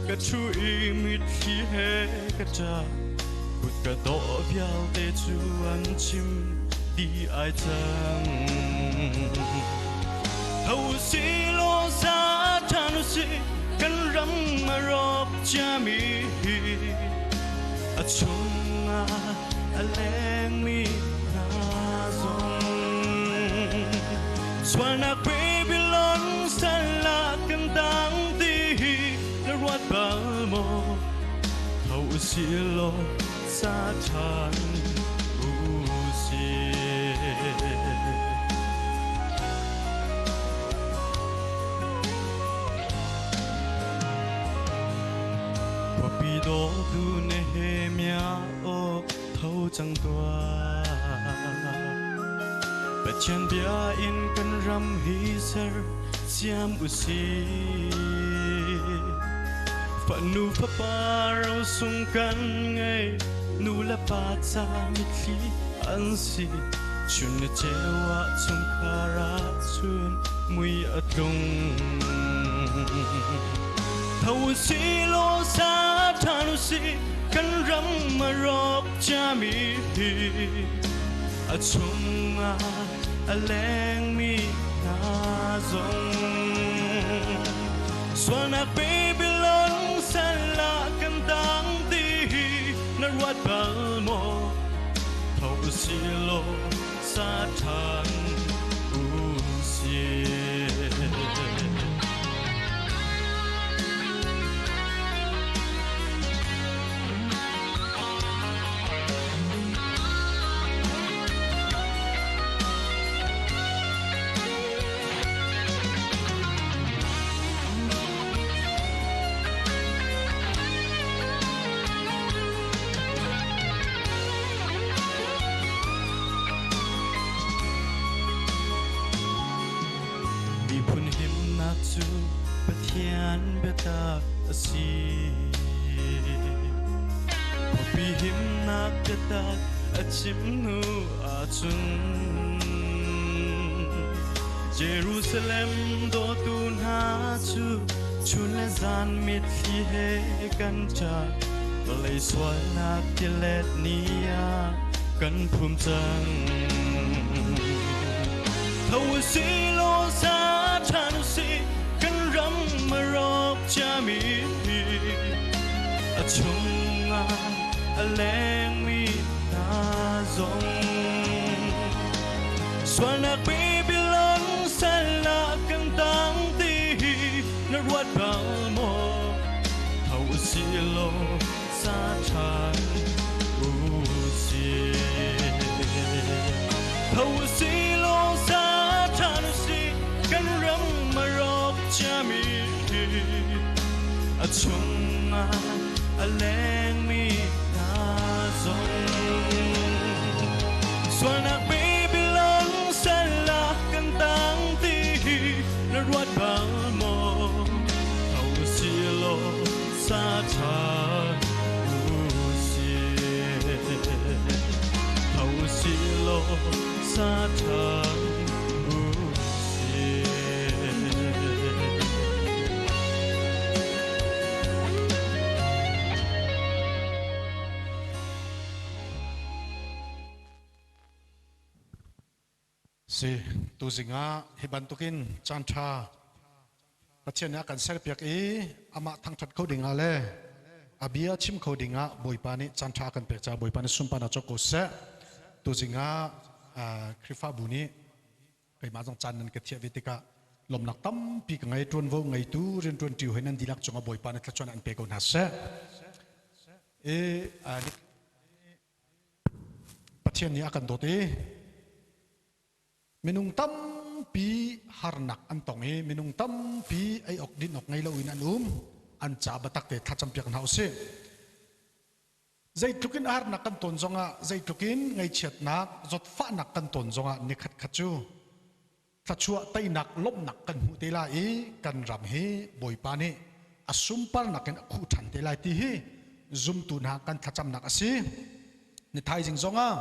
ka thu i mitthli he ka ṭah kut ka dawh vialte cu an chim di ai cang. Tho si law sa ṭhan usih kan ram a rawk ciami hi a chungah a lengmi hna zong sualnak Babylon sal ah kan tang ti hi na ruat bal maw? Tho usih law sa ṭhan usih. Khuapi dawtu Nehemiah aw tho cang tuah. Pathian bia in kan ram hi ser siam usih. Fanu fapa rosung kan ngei, nu le pa ca mitthli an si. Chun ni ceu ah chungkhar ah chun mui a tlung. Tho usih law sa ṭhan usih kan ram a rawk ciami hi a chungah a lengmi hna zong sualnak Babylon sal ah kan tang ti hi na ruat bal maw? Tho usih law sa ṭhan usih. Miphun himnak cu Pathian biatak a si. Khuapi himnak. Biatak a chim hnu ahcun Jerusalem dawtu hna cu chun le zan mitthli he kan ṭah. Vawlei sualnak tilet ni ah kan phum cang. Tho u sih law sa ṭhan u sih, kan ram a rawk ciami hi. A chungah a lengmi hna zong. Sualnak Babylon sal ah kan tang ti hi na ruat bal maw? Tho u sih law sa ṭhan u sih. Tho u sih law sa ṭhan u sih, kan ram a rawk ciami hi. A chungah a lengmi hna zong. Sualnak Babylon sal ah kan tang ti hi na ruat bal maw? Tho u sih law sa ṭhan u sih. Tho u sih law sa ṭhan u sih. Si tuzing ah hi bantukin caan ṭha Pathian nih a kan serpiak i amah thangṭhat kho ding ah le a bia chim kho ding ah Bawipa nih caan ṭha a kan pek caah Bawipa nih sunparnak cawk ko seh. Tuzing ah Khrihfabu nih keimah zong caan nan ka thiah ve tikah lawmnak tampi ka ngei ṭuanvo ngeitu rianṭuanṭi hoi nan dihlak cungah Bawipa nih thluachuah an pe ko hna seh. I Pathian nih a kan dawt i minung tampi harnak an tong i minung tampi ei awk din awk ngei loin an um an ca biatak te thlacam piak hna usih. Zeitluk in harnak kan ton zongah zeitluk in ngaihchiatnak zawtfahnak kan ton zongah nikhat khat cu thluachuah teinak lawmhnak kan hmuh te lai i kan ram hi Bawipa nih a sunparnak in a khuh ṭhan te lai ti hi zumtu hna kan thlacamnak a si. Ni thaizing zongah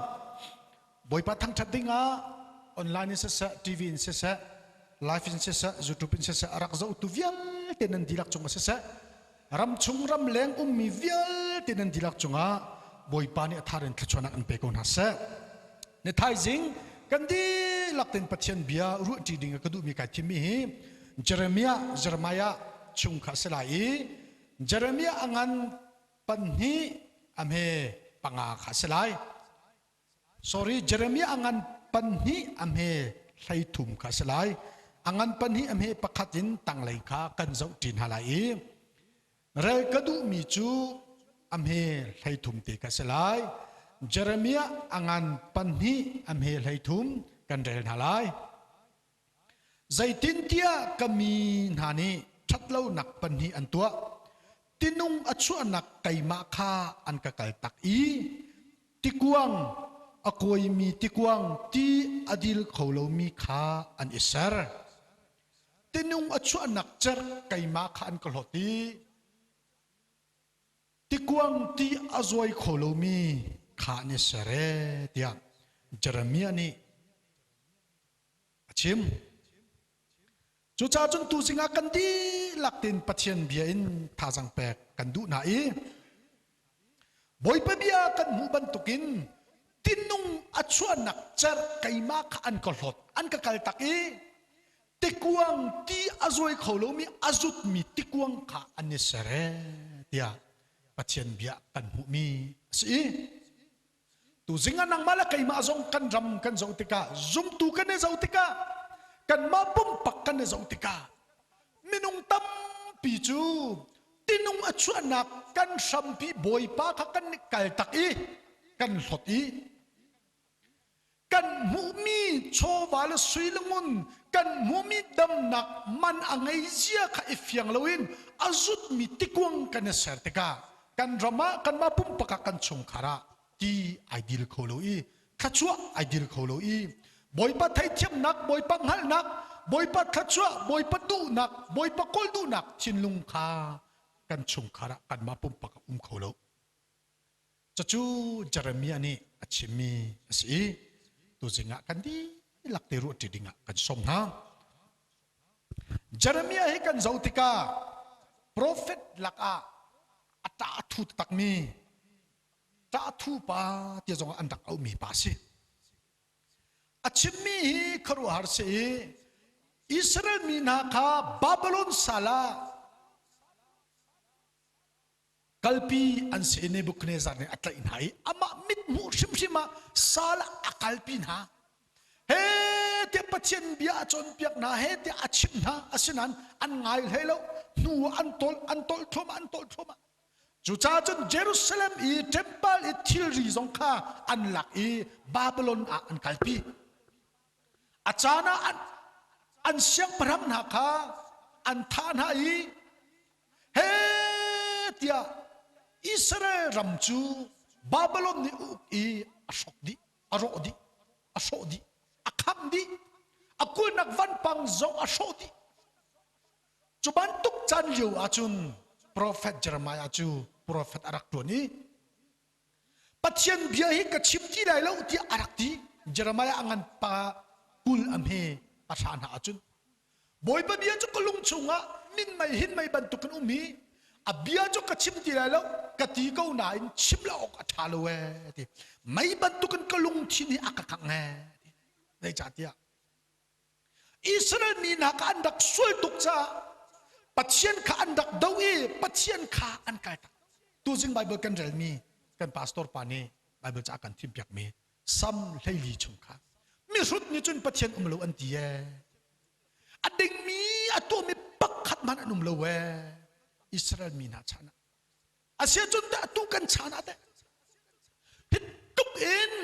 Bawipa thangṭhat dingah online in siseh, TV in siseh, live in siseh, YouTube in siseh a rak zohtu vialte nan dihlak cungah siseh, ramchung ramleng ummi vialte nan dihlak cungah Bawipa nih a thar in thluachuahnak an pe ko hna seh. Ni thaizing kan dihlak tein Pathian bia ruahṭi ding a ka duhmi kai thimmi hi Jeremiah Jeremiah chung kha a si lai i Jeremiah a ngan panhnih a hme panga kha a si lai. Sorry, Jeremiah a ngan panhnih a hme 13 kha a si lai. A ngan panhnih a hme pakhat in tanglei kha kan zoh ṭi hna lai i Rel ka duhmi cu a hme 13 te kha si lai. Jeremiah a ngan panhnih a hme 13 kan rel hna lai. Zeitintiah ka mi hna nih ṭhatlonak panhnih an tuah. Tinung a chuahnak keimah kha an ka kaltak i tikuang a kuaimi tikuang ti a dil kho lomi kha an i ser. Tinung a chuahnak cerh keimah kha an ka hlawt i tikuang ti a zuai kho lomi kha an i ser ee tiah Jeremiah nih a chim. Cucaah cun tuzing ah kan dihlak tein Pathian bia in thazaang pek kan duh hna i Bawipa bia kan hmuh bantukin tinung a chuahnak cerh keimah kha an ka hlawt an ka kaltak i tikuang ti a zuai kho lomi a zutmi tikuang kha an i ser ee tiah Pathian bia kan hmuhmi a si i tuzing ah nangmah le keimah zong kan ram kan zoh tikah zumtu kan i zoh tikah kanmah pumpak kan i zoh tikah minung tampi cu tinung a chuahnak kan hrampi Bawipa kha kan kaltak i kan hlot i kan hmuhmi chawva le sui le ngun kan hmuhmi damnak man a ngei zia kha i fiang loin a zutmi tikuang kan i ser tikah kan ram ah kanmah pumpak ah kan chungkhar ah ti ai dil kho lo i thluachuah ai dil kho lo i Bawipa theithiamnak Bawipa hngalhnak Bawipa thluachuah Bawipa duhnak Bawipa kawl duhnak thinlung kha kan chungkhar ah kanmah pumpak ah um kho lo. Cucu Jeremiah nih a chimmi a si i tuzing ah kan dihlak te ruah ṭi dingah kan sawm hna. Jeremiah hi kan zoh tikah profet lakah a ṭah thu takmi ṭah thu pa ti zong an rak auhmi pa a si. A chimmi hi khuaruahhar si i Israel mi hna kha Babylon sal ah kalpi an si i Nebuchadnezzar nih a tlaih hna i amah mithmuh hrimhrim ah sal ah a kalpi hna. He tiah Pathian bia a cawnpiak hna, he tiah a chimh hna, asinain an ngai hlei lo. Hnu an tolh, an tolh thluahmah, an tolh thluahmah. Cucaah cun Jerusalem i temple i thilri zong kha an lak i Babylon ah an kalpi. A caan ah an, an siangpahrang hna kha an thah hna i he tiah Israel ram cu Babylon nih uk i a hrok dih, a rawh dih, a hrawh dih, a khamh dih, a kulhnak vanpang zong a hrawh dih. Cu bantuk caan lio ahcun profet Jeremiah cu profet a rak ṭuan i Pathian bia hi ka chim ti lai lo tiah a rak ti. Jeremiah a ngan pa 20 a hme a hra hna ahcun Bawipa bia cu ka lung chungah minmei hinmei bantukin um i a bia cu ka chim ti lai lo ka ti ko nain chim lo awk a ṭha lo ee ti. Mei bantukin ka lungthin hi a ka khangh ee ti. Zeicahtiah Israel mi hna kha an rak sual tuk caah Pathian kha an rak do i Pathian kha an kaltak. Tuzing Bible kan relmi kan pastor pa nih Bible ca kan thimpiakmi Sam 14 chung kha mihrut nih cun Pathian um lo an ti ee. A dingmi a tuahmi pakhat hmanh an um lo ee. Israel mi hna chan ah Asiahcun teh atu kan chan ah teh hi tluk in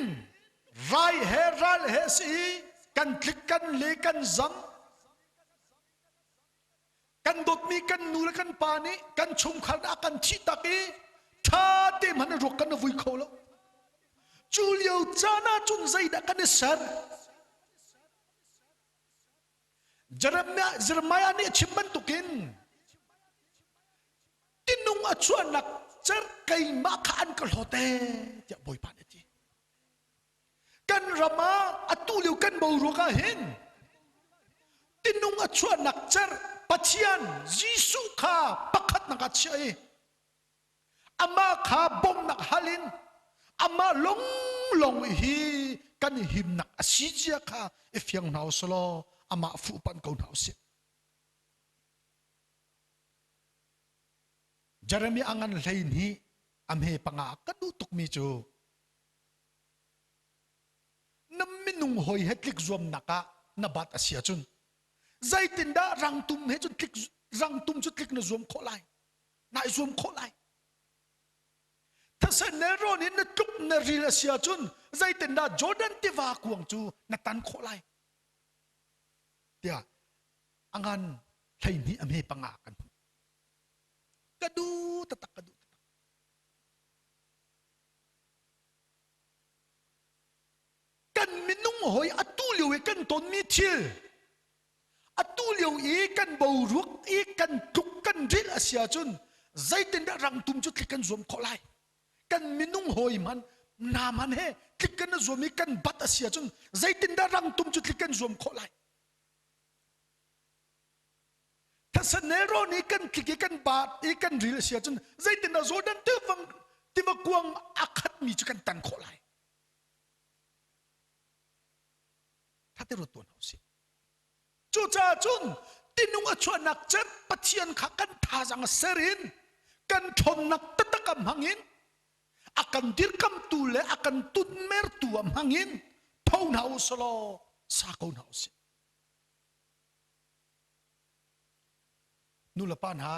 rai he ral he si i kan tlik kan le kan zam kan dawtmi kan nu le kan pa nih kan chungkhar a kan thih tak i ṭha te hmanh ruak kan vui kho lo cu lio caan ah cun zeidah kan i ser Jeremiah, Jeremiah nih a chim bantukin tinung a chuahnak cer keimah kha an ka hlawt ee tiah Bawipa nih a ti. Kan ram ah atu lio kan boruak ah hin tinung a chuahnak cer Pathian Jesuh kha pakhatnak ah chiah i amah kha bawmhnak hal in amah longlong hi kan himnak a si zia kha i fiang hna usih law amah fuhpanh ko hna usih. Jeremiah a ngan 12 a hme panga ka duh tukmi cu na minung hawi he tlik zuamnak ah na bat a si ahcun zeitindah rangtum he cun tlik rangtum cu tlik na zuam khawh lai na i zuam khawh lai thisen nelrawn in na tluk na ril a si ahcun zeitindah Jordan tiva kuang cu na tan khawh lai tiah a ngan 12 a hme panga kan hmuh ka duh taktak ka duh taktak kan minung hoi atu lio i kan tonmi thil atu lio i kan boruak i kan tluk kan rilh a si ahcun zeitindah rangtum cu tlik kan zuam khawh lai kan minung hawi man na man he tlik kan zuam i kan bat a si ahcun zeitindah rangtum cu tlik kan zuam khawh lai Thasane nih kan tlik i kan baat i kan ril a si ahcun zeitindah Jordan tivang tiva kuang a khatmi cu kan tan khawh lai Thate ruat tuan hau si. Cucaah cun tinung a chuahnak cem Pathian kha kan thazang a ser in kan ṭhawnnak taktak a hmang in a kan dirkamtu le a kan tunmertu a hmang in tho hna u selaw sa ko hna u sih. Nu le pa hna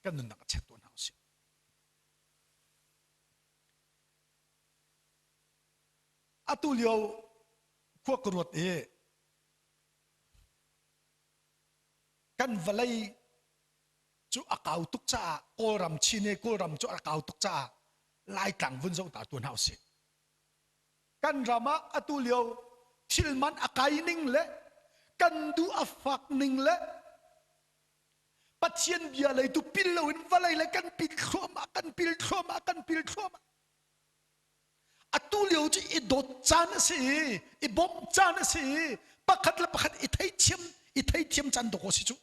kan nunnak a check tuah hna u sih. Atu lio khua ka ruat i kan vawlei cu a kau tuk caah Kawlram Chin i Kawlram cu a kau tuk caah Laitlang vun zoh ta tu hna usih. Kan ram ah atu lio thil man a kai ning le kan duh a fak ning le Pathian bia lei tu pil loin vawlei le kan pil thluahmah kan pil thluahmah kan pil thluahmah. Atu lio cu i dawt caan a si i i bawmh caan a si i pakhat le pakhat i theithiam i theithiam caan dawk a si cu.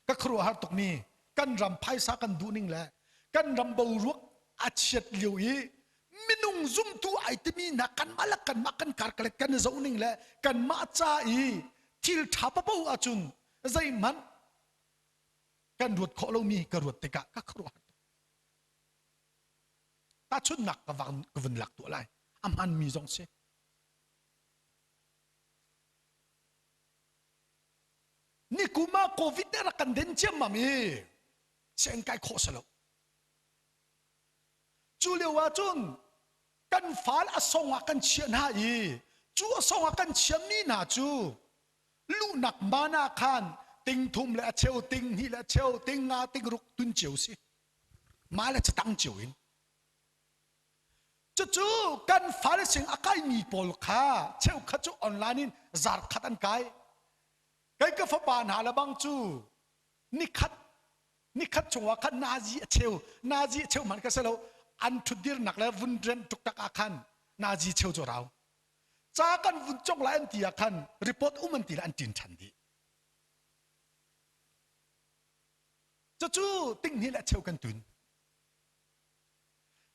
Ka khuaruahhar tukmi kan ram phaisa kan duh ning le kan ram boruak a chiat lio i minung zumtu ai timi hna kanmah le kanmah kan karkalek kan i zoh ning le kanmah ca i thil ṭha papo ahcun zeihmanh kan ruat khawh lomi ka ruat tikah ka khuaruahhar tuk. Tahchunhnak ka vun lak tuah lai. A hmanmi zong si. Nikum ah COVID nih rak kan den ciammam i sianginn kai khawh si lo. Cu lio ah cun kan fal a song ah kan chiah hna i cu a song ah kan chiahmi hna cu luhnak man ah khan ting thum le a cheu ting hnih le a cheu ting nga ting ruk tun cio si mah le catang cio in Cucu kan fale sing a kaimi pawl kha cheukhat cu online in zarkhat an kai. Kei ka fapa hna le bang cu nikhat nikhat chungah khan nazi a cheu nazi a cheu hmanh ka si lo an ṭhutdirnak le vun rem tuktak ah khan nazi cheu cu rau. Ca kan vun cong lai an ti ah khan report um an ti le an ṭin ṭhan dih. Cucu tinghnih le a cheu kan tun.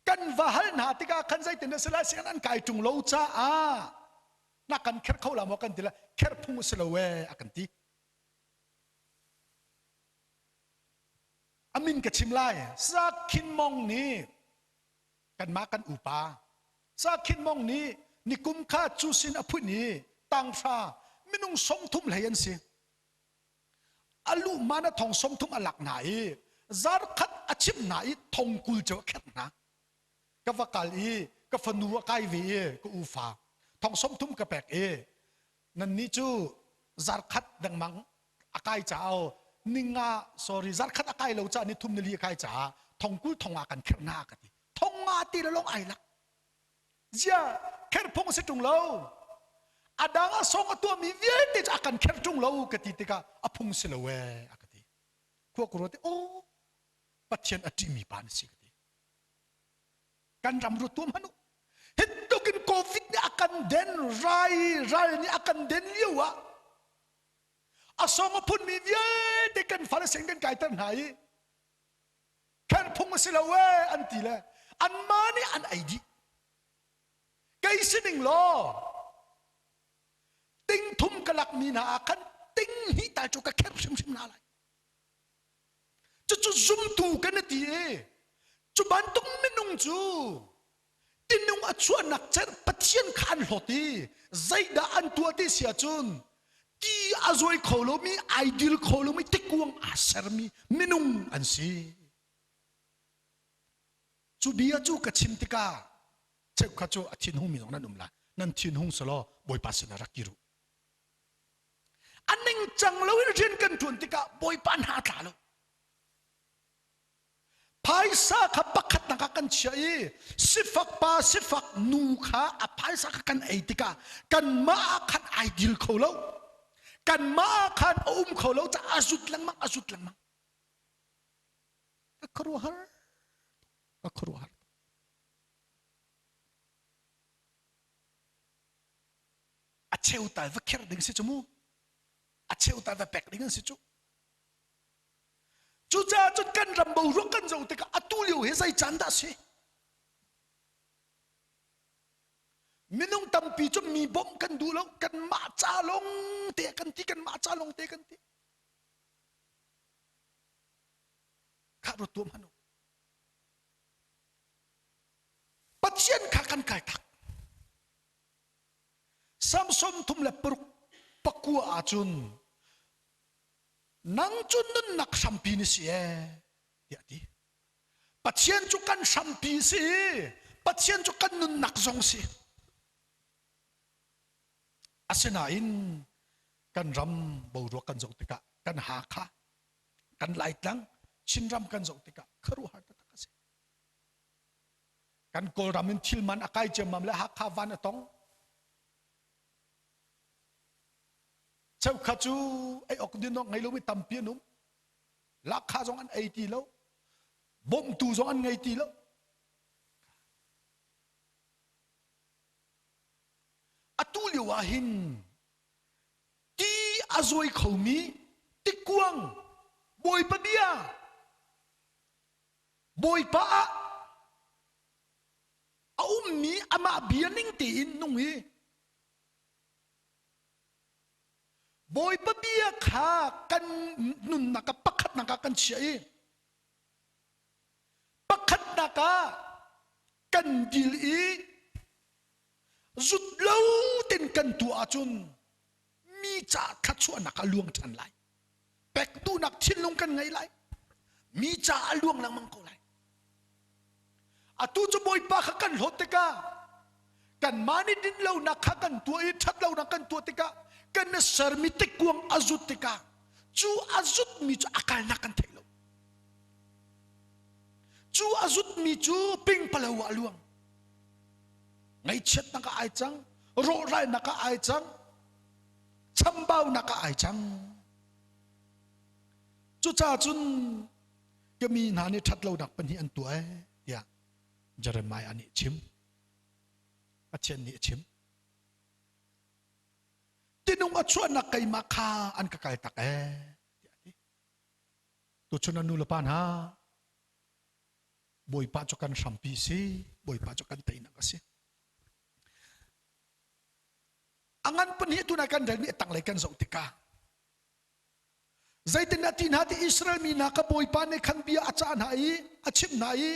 Kan va hal hna tikah khan zeitin a si lai sian an kai ṭung lo caah na kan kherh kho la maw kan ti le kherh phung a si lo ee a kan ti. A min ka chim lai. Sa Khin Mong nih kanmah kan upa Sa Khin Mong nih nikum kha cu sin a phun i tanghra minung 30 hlei an si. A lu man a thong 30 a lak hna i zarkhat a chimh hna i thong 20 cu a kherh hna. Ka va kal i ka fanu a kai ve i ka ufa thong 30 ka pek i nannih cu zarkhat dengmang a kai caah ninga sorry zarkhat a kai lo caah ni thum ni li a kai caah thong 20 thong ah kan kherh hna ka ti. Thong nga ti le lawng ai lak. Zia kherh phung a si ṭung lo. A dang a song a tuahmi vialte cu a kan kherh ṭung lo ka ti tikah a phung si lo ee a ka ti. Khua ka ruat i aw Pathian a ṭihmi pa na si ka ti. Kan ram ruat tuah hmanh u. Hi tluk in COVID nih a kan den rai ral nih a kan den lio ah a song a phunmi vialte kan fale sing kan kaiter hna i kherh phung a si lo ee an ti le anmah nih an ei dih kei sining law ting thum ka lakmi hna ah khan ting hnih tal cu ka kherh hrimhrim hna lai cucu zumtu kan i ti i cu bantuk minung cu tinung a chuahnak cer Pathian kha an hlawt i zeidah an tuah ti si ahcun ti a zuai kho lomi ai dil kho lomi tikuang aa sermi minung an si. Cu bia cu ka chim tikah cheukhat cu a thinhungmi zong nan um lai. Nan thinhung selaw Bawipa sinah rak kir u. A ningcang loin rian kan ṭuan tikah Bawipa hna a tla lo. Phaisa kha pakhatnak ah kan chiah i sifak pa sifak nu kha a phaisa kha kan ei tikah kanmah ah khan ai dil kho lo. Kanmah ah khan a um kho lo caah a zut lengmang a zut lengmang. Ka khuaruahhar ka khuaruahhar. A cheu tal va kher ding si cu mu. A cheu tal va pek ding an si cu. Cucaah cun kan ram boruak kan zoh tikah atu lio hi zei caan dah si? Minung tampi cu mi bawmh kan duh lo, kanmah ca lawng te kan ti, kanmah ca lawng te kan ti. Khah ruat tuah hmanh u. Pathian kha kan kai tak. Samson thum le paruk pakua ahcun nang cu nunnak hrampi na si ee tiah a ti. Pathian cu kan hrampi si i Pathian cu kan nunnak zong si. Asinain kan ram boruak kan zoh tikah kan Hakha, kan Laitlang, Chinram kan zoh tikah khuaruahhar taktak a si. Kan Kawlram in thil man a kai ciammam le Hakha van a tong. Cheukhat cu ei awk din awk ngei lomi tampi an um. Lahkhah zong an ei ti lo. Bawmhtu zong an ngei ti lo. lio ah hin ti a zawi khomi tikuang Bawipa bia Bawipa ah a ummi amah bia ning tein nung hi Bawipa bia kha kan nunnak ah pakhatnak ah kan chiah i pakhatnak ah kan dil i zut lo ten kan tuah ahcun mi ca thluachuahnak a luang ṭhan lai. Pek duhnak thinlung kan ngei lai. Mi ca a luang lengmang ko lai. Atu cu Bawipa kha kan hlawt tikah kanmah nih dinlonak kha kan tuah i ṭhatlonak kan tuah tikah kan i sermi tikkuang a zut tikah cu a zutmi cu a kalnak kan theih lo. Cu a zutmi cu pingpalo ah a luang. Ngaihchiatnak ah ai cang, rawhralnak ah ai cang, chambaunak ah ai cang. Cucaah cun ka mi hna nih ṭhatlonak pahnih an tuah ee tiah Jeremiah nih a chim. Pathian nih a chim. Tinung a chuahnak keimah kha an ka kal tak ee tiah a ti. Tuchun a nu le pa hna Bawipa cu kan hrampi si, Bawipa cu kan teinak a si. A ngan pahnih tu na kan relmi a tanglei kan zoh tikah Zeitindah ti hna ti Israel mi hna ka Bawipa nih khan bia a cah hna i a chimh hna i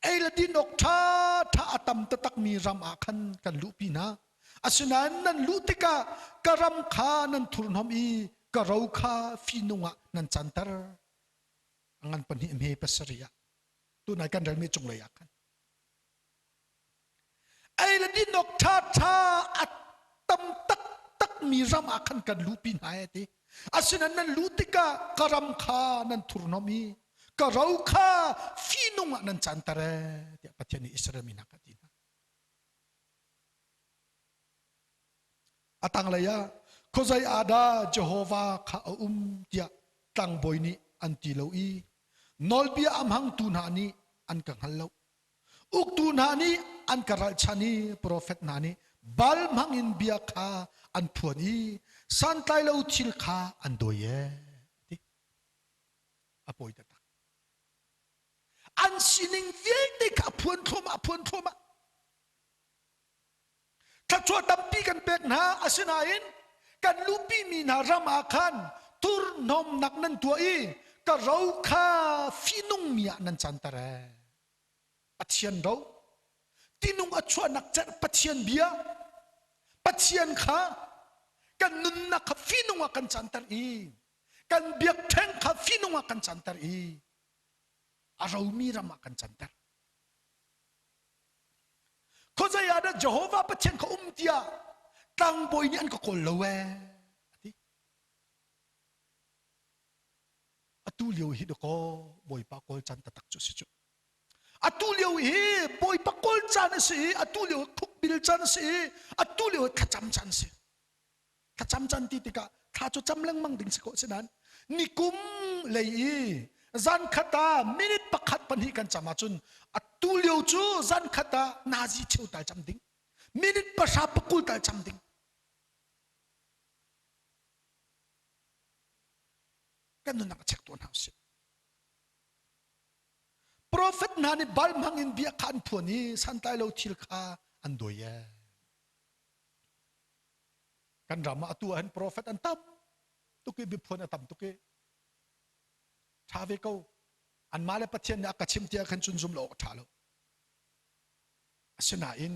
ei le din awk ṭha ṭha a tam taktakmi ram ah khan kan luhpi hna. Asinain nan luh tikah ka ram kha nan thurhnawm i ka ro kha fihnung ah nan canter. A ngan pahnih hme pasarih ah tunai kan relmi cunglei ah khan ei le din awk ṭhaṭha a tam taktakmi ram ah khan kan luhpi hna e ti. Asinain nan luh tikah ka ram kha nan thurhnawm i ka ro kha fihnung ah nan canter e tiah Pathian nih Israel mi hna kha a ti hna. A tanglei ah khuazei ah dah Jehovah kha a um tiah tlangbawi nih an ti lo i nawlbia a hmangtu hna nih an ka hngal lo. Uktu hna nih an ka ralchan i profet hna nih bal hmangin bia kha an phuan i santlai lo thil kha an dawi ee ti. A pawi taktak. An sining vialte kha a phuan thluahmah, a phuan thluahmah. Thluachuah tampi kan pek hna, asinain kan luhpimi hna ram ah khan thurhnawmnak nan tuah i ka ro kha fihnungmi ah nan canter ee. Pathian ro, tinung a chuahnak cerh Pathian bia, Pathian kha kan nunnak kha fihnung ah kan canter i kan biakṭheng kha fihnung ah kan canter i a romi ram ah kan canter. Khuazei ah dah Jehovah Pathian kha um tiah tlangbawi nih an ka kawl lo ee a ti. Atu lio hi dakaw Bawipa kawl caan taktak cu a si cu. Atu lio hi Bawipa kawl caan a si i atu lio hi khukbil caan a si i atu lio hi thlacam caan a si. Thlacam caan ti tikah thla cu cam lengmang ding si ko asinain nikum lei i zan khat ah minute pakhat pahnih kan cam ahcun atu lio cu zan khat ah nazi cheu tal cam ding minute pahra pakul tal cam ding kan nunnak a check tuah hna usih Profet hna nih bal hmang in bia kha an phuan i santlai lo thil kha an dawi ee Kan ram ah atu ah hin profet an tam tuk i biaphuan a tam tuk i ṭha ve ko. Anmah le Pathian nih a ka chim tiah khan cun zum lo awk a ṭha lo. Asinain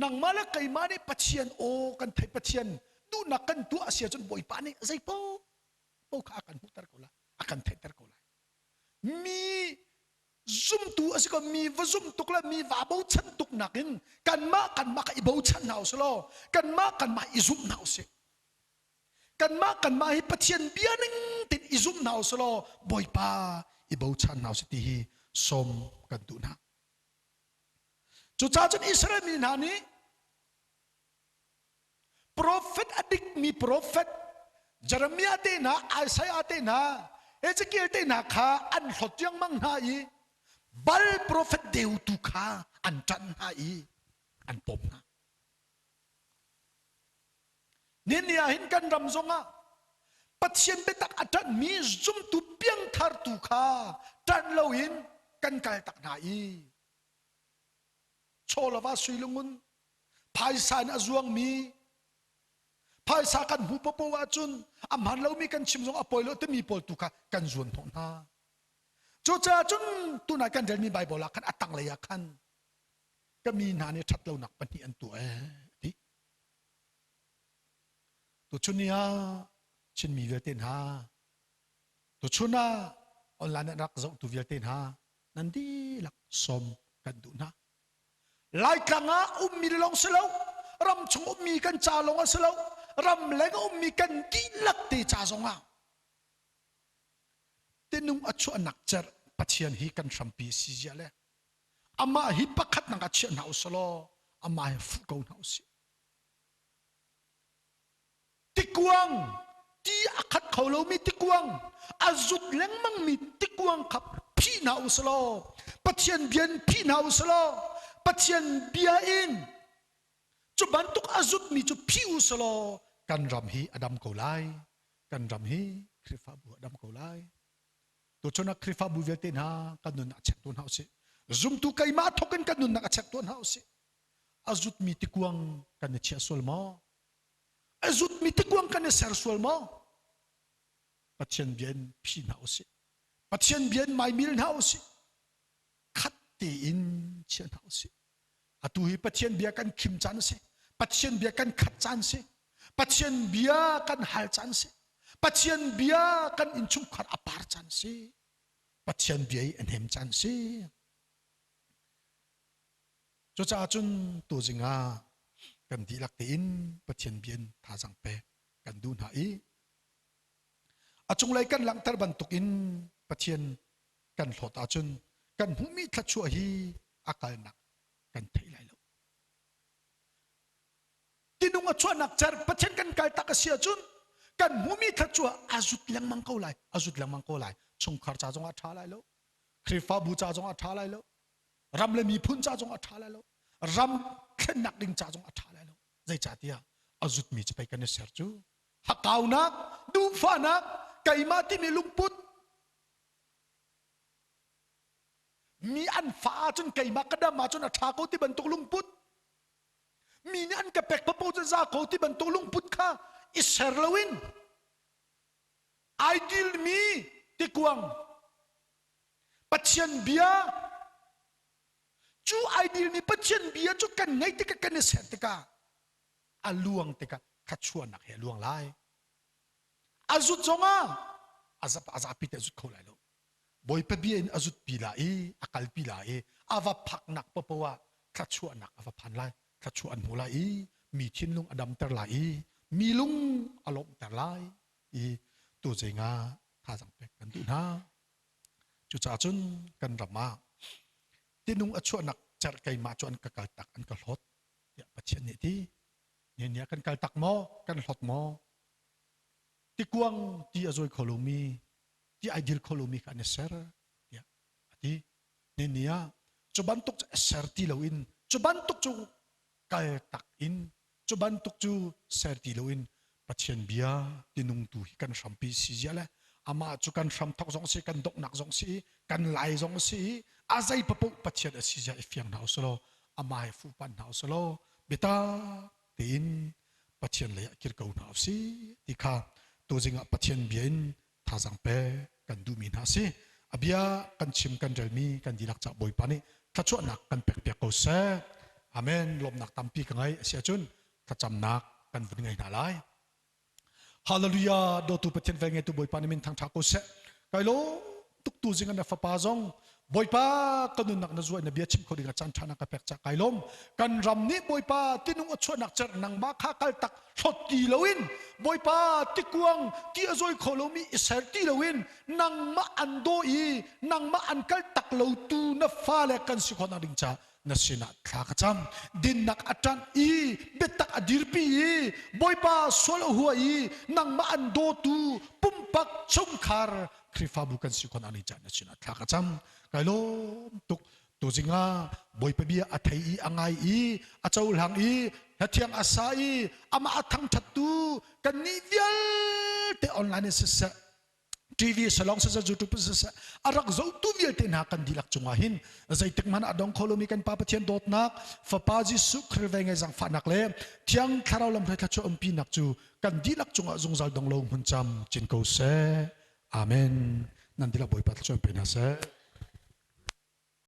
nangmah le keimah nih Pathian aw kan theih Pathian duhnak kan tuah a si ahcun Bawipa nih zei paoh kha a kan hmuhter ko lai, a kan theihter ko lai. Mi zumtu a si ko mi va zum tuk le mi va bochan tuk nakin kanmah kanmah kha i bochan hna usih law kanmah kanmah i zum hna usih kanmah kanmah hi Pathian bia ning tin i zum hna usih law Bawipa i bochan hna usih ti hi sawm kan duh hna cucaah cun Israel mi hna nih Profet a dikmi profet Jeremiah te hna, Isaiah te hna, Ezekiel te hna kha an hlawt riangmang hna i bal profet deu tu kha an ṭanh hna i an pawm hna. Nihin ni ah hin kan ram zongah Pathian biatak a ṭanhmi zumtu piangthar tu kha ṭanh loin kan kal tak hna i chawlava sui lungun phaisa in a zuangmi phaisa kan hmu popo ahcun a hmaan lomi kan chim zong a poi lo timi pawl tu kha kan zuan hnawh hna. Cucaah cun tunai kan relmi Baibal ah khan a tanglei ah khan ka mi hna nih ṭhatlonak pahnih an tuah ee ti. Tuchun ni ah Chinmi vialte hna, tuchun ah online ah rak zohtu vialte hna nan dihlak sawm kan duh hna. Laitlang ah ummi lawng si lo, ram chung ummi kan ca lawng a si lo, ram leng a ummi kan dihlak te ca zong ah tinung a chuahnak cerh Pathian hi kan hrampi si zia le amah hi pakhat nak ah chiah hna usalaw amah hi fuh ko hna usih. Tikuang ti a khat kho lomi tikuang a zut lengmangmi tikuang kha phih hna u selaw Pathian bia in phih hna u selaw Pathian bia in cu bantuk a zutmi cu phih u selaw kan ram hi a dam ko lai kan ram hi Khrihfabu a dam ko lai tuchun ah Khrihfabu vialte hna kan nunnak a chek tuah hna usih zumtu keimah thawk in kan nunnak a chek tuah hna usih a zutmi tikuang kan i chiah sual maw a zutmi tikuang kan i ser sual maw Pathian bia in phi hna usih Pathian bia in maimil hna usih khat tein chia hna usih atu hi Pathian bia kan khim caan a si Pathian bia kan khat caan si Pathian bia kan hal caan si Pathian bia kan innchungkhar a par caan si Pathian bia i a hnem caan si Cucaah cun tuzing ah kan dihlak tein Pathian bia in thazaang pek kan duh hna i a cunglei kan langhter bantukin Pathian kan hlawt ahcun kan hmuhmi thluachuah hi a kalnak kan thei lai lo. Tinung a chuahnak cer Pathian kan kal tak a si ahcun kan hmuhmi thluachuah a zut lengmang ko lai, a zut lengmang ko lai. Chungkhar ca zongah a ṭha lai lo, Khrihfabu ca zongah a ṭha lai lo, ram le miphun ca zong a ṭha lai lo ram thlennak ding ca zong a ṭha lai lo zeicahtiah a zutmi cu pei kan i ser cu hakaunak duhfahnak keimah timi lungput mi an fa ahcun keimah ka dam ahcun a ṭha ko ti bantuk lungput mi nih an ka pek papo cu za ko ti bantuk lungput kha i ser loin ideal mi tikuang Pathian bia cu ai dilmi Pathian bia cu kan ngaih tikah kan i ser tikah a luang tikah thluachuahnak he a luang lai. A zut zongah a zap a zapi te a zut kho lai lo. Bawipa bia in a zut pi la i a kalpi la i a va phaknak paohpaoh ah thluachuahnak a va phan lai. Thluachuah an hmu lai i mi thinlung a damter lai i mi lung a lawmhter lai i tu zingah thazang pek kan duh hna. Cucaah cun kan ram ah tinung a chuahnak cerh keimah cu an ka kaltak an ka hlawt tiah Pathian nih ti. Nihin ni ah kan kaltak maw kan hlawt maw? Tikuang ti a zawi kho lomi ti ai dil kho lomi kha an i ser tiah a ti. Nihin ni ah cu bantuk cu a ser ti loin cu bantuk cu kaltak in Cu bantuk cu ser ti loin Pathian bia tinungtu hi kan hrampi si zia le amah cu kan hramthok zong si kan donghnak zong si kan lai zong si i a zei papoh Pathian a si zia i fiang hna usulaw amah he fuhpan hna usulaw biatak tein Pathian lei ah kir ko hna usih ti kha tuzing ah Pathian bia in thazaang pe kan duhmi hna a si. A bia kan chim kan relmi kan dihlak cah Bawipa nih thluachuahnak kan pekpiak ko seh. Amen. Lawmnak tampi ka ngei. A si ahcun thlacamnak kan vun ngei hna lai. Hallelujah. Dawtu Pathian vel ngeitu Bawipa nih min thangṭha ko seh. Kai lawm tuk tu zing na fapa zong Bawipa ka nunnak na zuai na bia chim kho ding ah caan ṭha na ka pek ca kai lawm. Kan ram nih Bawipa tinung a chuahnak cer nangmah kha kal tak hlot ti loin Bawipa tikuang ti a zawi kho lomi i ser ti loin nangmah an daw i nangmah an kal tak lo tu na fale kan si khawhnak ding ca na sinah thla ka cam dinnak a ṭanh i biatak a dirpi i Bawipa sual a hua i nangmah an dawtu pumpak chungkhar Khrihfabu kan si khawhnak ding ca na sinah thla ka cam kai lawm tuk. Tuzing ah Bawipa bia a thei i a ngai i a cohlang i hlathiang a sa i amah a thangṭhattu kannih vialte online in siseh TV salong siseh YouTube siseh a rak zohtu vialte hna kan dihlak cungah hin zeitik hmanh a dong kho lomi kan Pa Pathian dawtnak Fapa Jesuh Khrih ve ngai zangfahnak le Thiang Thlarau lamhruai thluachuah umpinak cu kan dihlak cungah zungzal dong lo hmun cam cin ko seh. Amen. Nan dihlak Bawipa thluachuah pe hna seh.